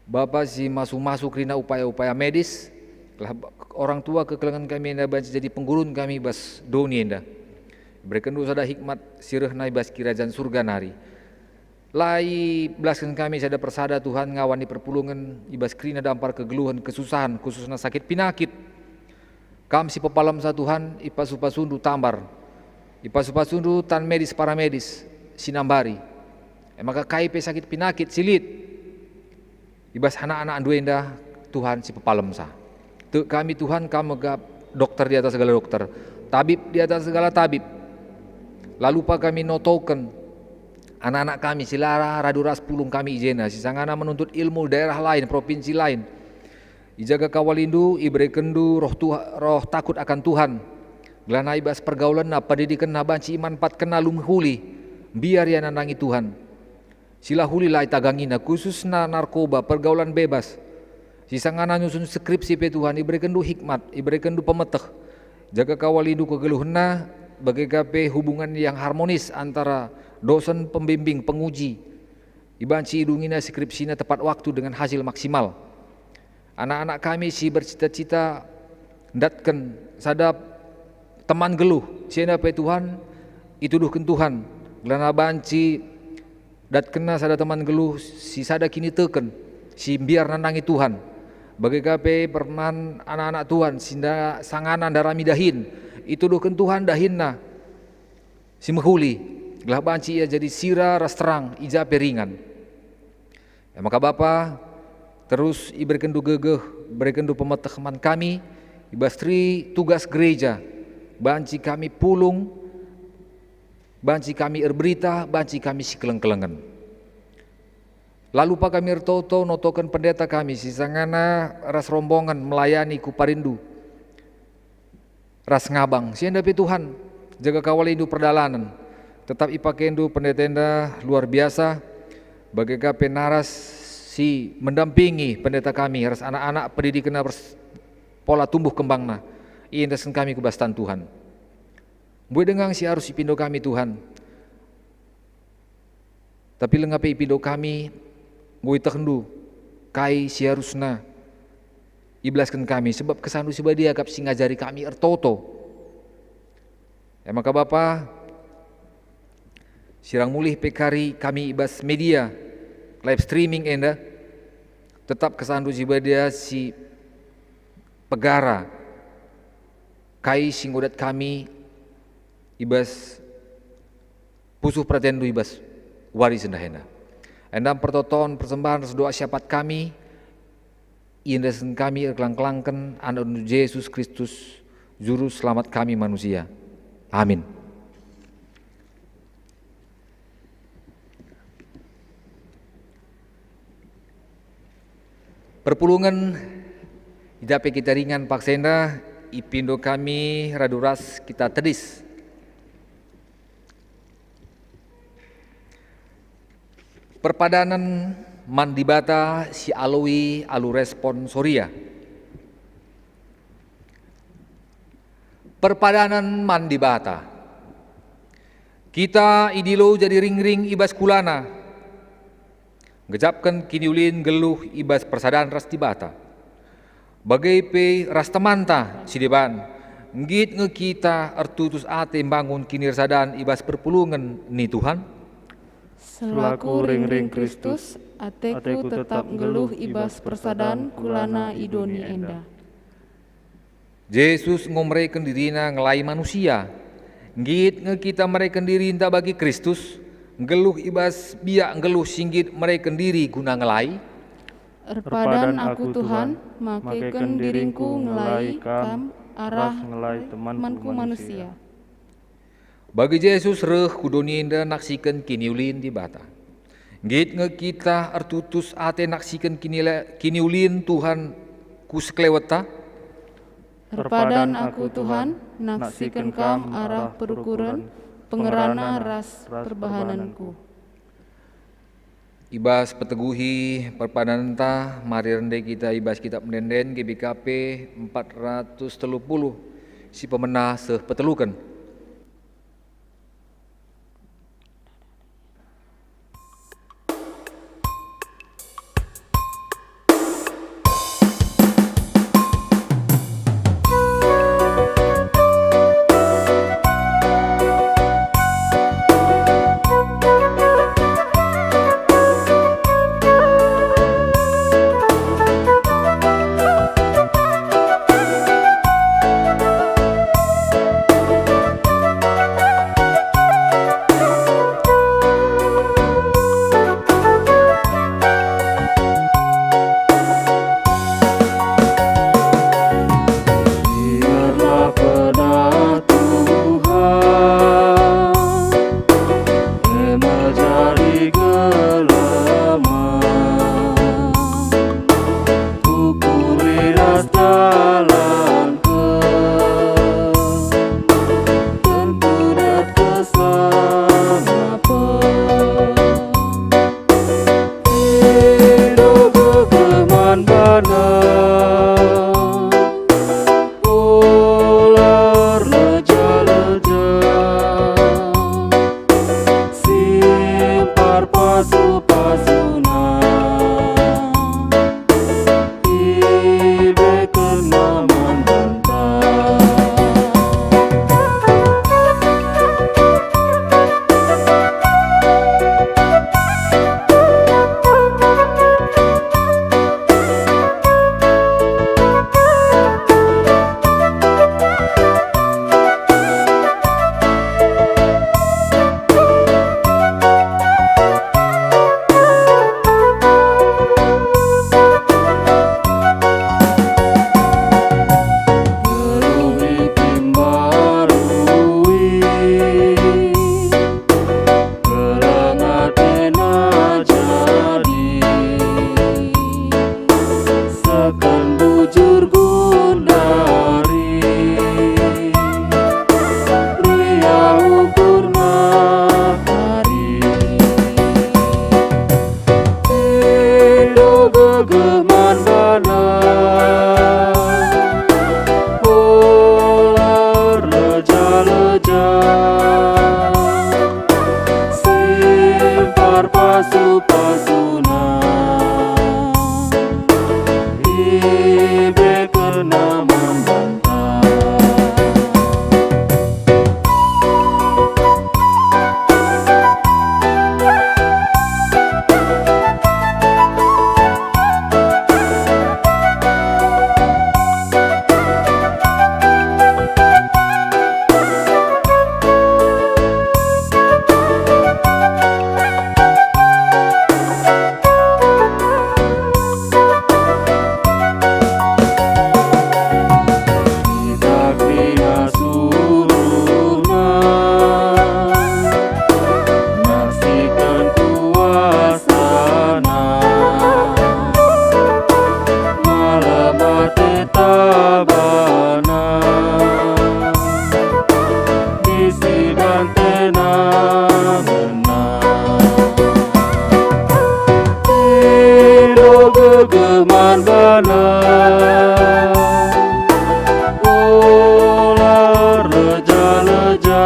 Bapa si masu-masu kerina upaya-upaya medis, gelah orang tua kekelengen kami enda banci jadi penggurun kami bas doni enda. Iberekenndu sada hikmat si rehna i bas Kinirajan Surga nari. La ibelasken kami sada persada, Tuhan, ngawan i perpulungen, i bas kerina dampar kegeluhen, kesusahen, khususna sakit pinakit. Kam si pepalemsa, Tuhan, ipasu-pasundu tambar, ipasu-pasundu tan medis paramedis si nambari. E maka kai pe sakit pinakit si lit i bas anak-anakndu enda, Tuhan, si pepalemsa. Tek kami, Tuhan, Kam me kap dokter di atas segala dokter, tabib di atas segala tabib. La lupa kami notoken anak-anak kami si la radu ras pulung kami i jenda, si sangana menuntut ilmu daerah lain, propinsi lain. Ijaga Kam walindu, iberekenndu roh Tuha-, roh takut akan Tuhan. Gelahna i bas pergaulenna, pendidikenna banci imanfaatkenna alu mehuli, mbiar ia nandangi Tuhan. Si la huli la itagangina, khususna narkoba, pergaulan bebas. Si sangana nyusun skripsi pe, Tuhan, iberekenndu hikmat, iberekenndu pemeteh. Jaga Kam walindu kegeluhenna, bage ka pe hubungan yang harmonis antara dosen, pembimbing, penguji. Ibanci idungina skripsina tepat waktu dengan hasil maksimal. Anak-anak kami si bercita-cita ndatken sada teman geluh, si enda pe, Tuhan, ituduhken Tuhan, gelahna banci datkenna sada teman geluh si sada kiniteken, si mbiar nandangi Tuhan. Bage ka pe perman anak-anak Tuhan si nda-, sangana ndarami dahin, ituduhken Tuhan dahinna si mehuli, gelah banci ia jadi sira ras terang i ja pe ringan. E maka Bapa, terus iberekenndu gegeh, berekenndu pemeteh man kami, i bas tri tugas gereja, banci kami pulung, banci kami erberita, banci kami sikeleng-kelengen. La lupa kami ertoto notoken pendeta kami si sangana ras rombongan melayani ku Parindu. ras ngabang. Si enda pe Tuhan, jaga kawalindu perdalanen. Tetap ipakendu pendeta enda luar biasa, bage ka pe naras si mendampingi pendeta kami ras anak-anak pendidikenna ras pola tumbuh kembangna. Iendesken kami ku bas tan Tuhan. Mbue denga si arus ipindo kami Tuhan. Tapi langa pe ipindo kami, enggo ietehndu kai si arusna ibelasken kami, sebab KesahNdu si Badia kap si ngajari kami ertoto. E maka Bapa, sirang mulih pe kari kami i bas media live streaming enda, tetap KesahNdu si Badia si pegara kai si enggo dat kami i bas pusuh peratenNdu i bas wari si ndai enda. Enda pertoton, persembahen ras doa syafaat kami, iendesken kami erkelang-kelangken AnakNdu Jesus Kristus, Juru Selamat kami manusia. Amin. Perpulungen, idah pe kita ringan paksa enda, ipindo kami radu ras kita tedis. Perpadanen man Dibata si aloi alu responsoria. Perpadanen man Dibata. Kita idilo jadi ringring i bas kulana, ngejapken kiniulin nggeluh i bas persadan ras Dibata. Bage pe ras temanta si deban, nggit nge kita ertutus ate mbangun kinirasadan i bas perpulungen ni Tuhan? Selaku ringring Kristus, ateku tetap nggeluh i bas persadan kulana i doni enda. Jesus enggo mereken diriNa ngelai manusia. Nggit nge kita mereken dirinta bagi Kristus, nggeluh i bas biak nggeluh si nggit mereken diri guna ngelai? Erpadan aku, Tuhan, makeken diringku ngelai Kam arah ngelai temanku manusia. Bagi Jesus reh ku doni enda naksiken kiniulin Dibata. Nggit nge kita ertutus ate naksiken kinila-, kiniulin Tuhan ku sekelewetta? Erpadan aku, Tuhan, naksiken Kam arah perukuren, pengerana ras perbahanenku. I bas peteguhi perpadanenta, mari rende kita i bas Kitab Ende-enden G B K P empat ratus telu puluh, si pemena seh peteluken. pasuna, ibekenna man banta. Kita kerina suruhNa, naksiken kuasaNa, malem ate tabana, bisi bantena ngena. Elo gegeh man bana, ola erleja-leja,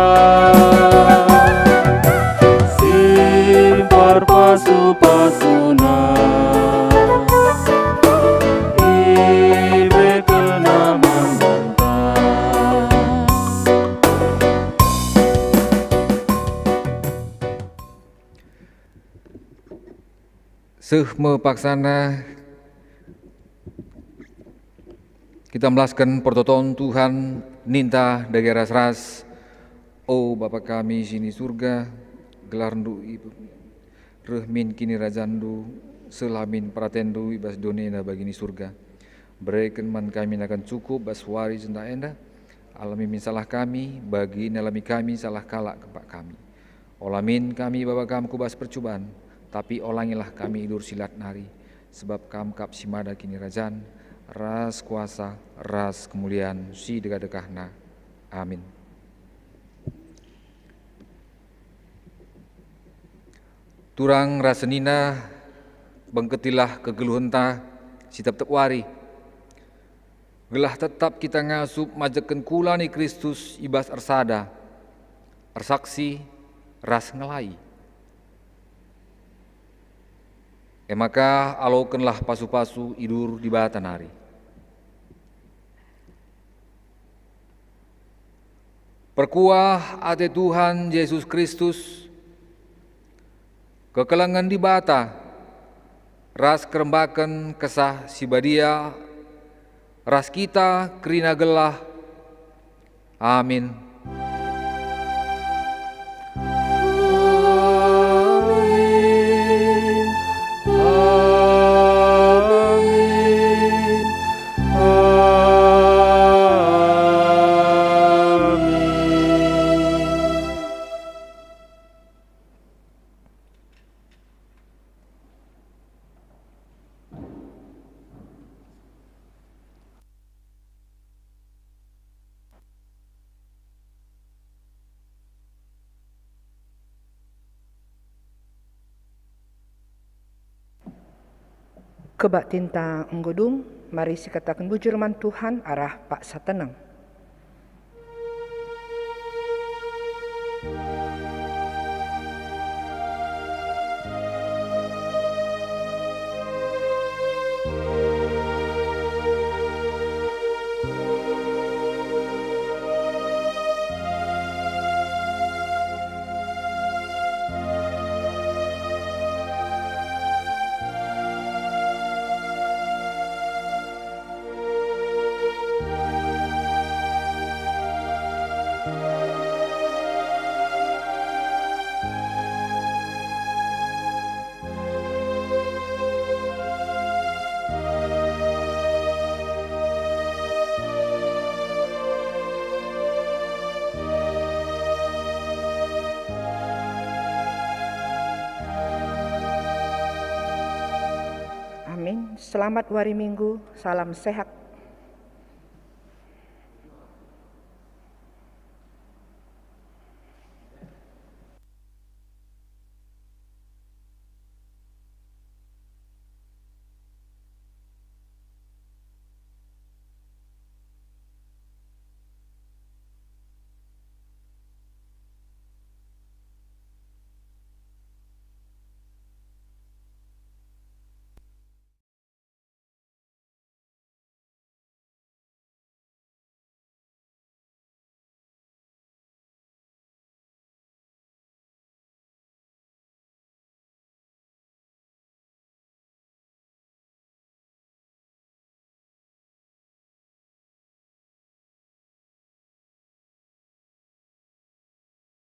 simpar pasu-pasuna, ibekenna man banta. Seh me paksana kita melasken pertoton Tuhan, ninta dage ras-ras, "O Bapa kami si ni Surga, gelarNdu ipe-, reh min kinirajanNdu, seh min peratenNdu i bas doni enda bagi ni Surga. Bereken man kami nakan cukup bas wari si ndah enda. Alemi min salah kami, bagi nalemi kami salah kalak kempak kami. Ola min kami ibaba Kam ku bas percuban, tapi olangilah kami idur si lat nari, sebab Kam kap si mada kinirajan, ras kuasa, ras kemulian si dekah-dekahna. Amin." Turang ras senina, bengketilah kegeluhenta si tep-tep wari, gelah tetap kita ngasup majekken kula ni Kristus i bas ersada, ersaksi, ras ngelai. E maka alokenlah pasu-pasu idur Dibata nari. Perkuah ate Tuhan Jesus Kristus, kekelengen Dibata, ras kerembaken Kesah Si Badia, ras kita kerina gelah. Amin. Amin. Amin. Amin. Kebaktinta enggo dung, mari sikataken bujur man Tuhan arah paksa teneng. Amin. Selamat wari Minggu, salam sehat.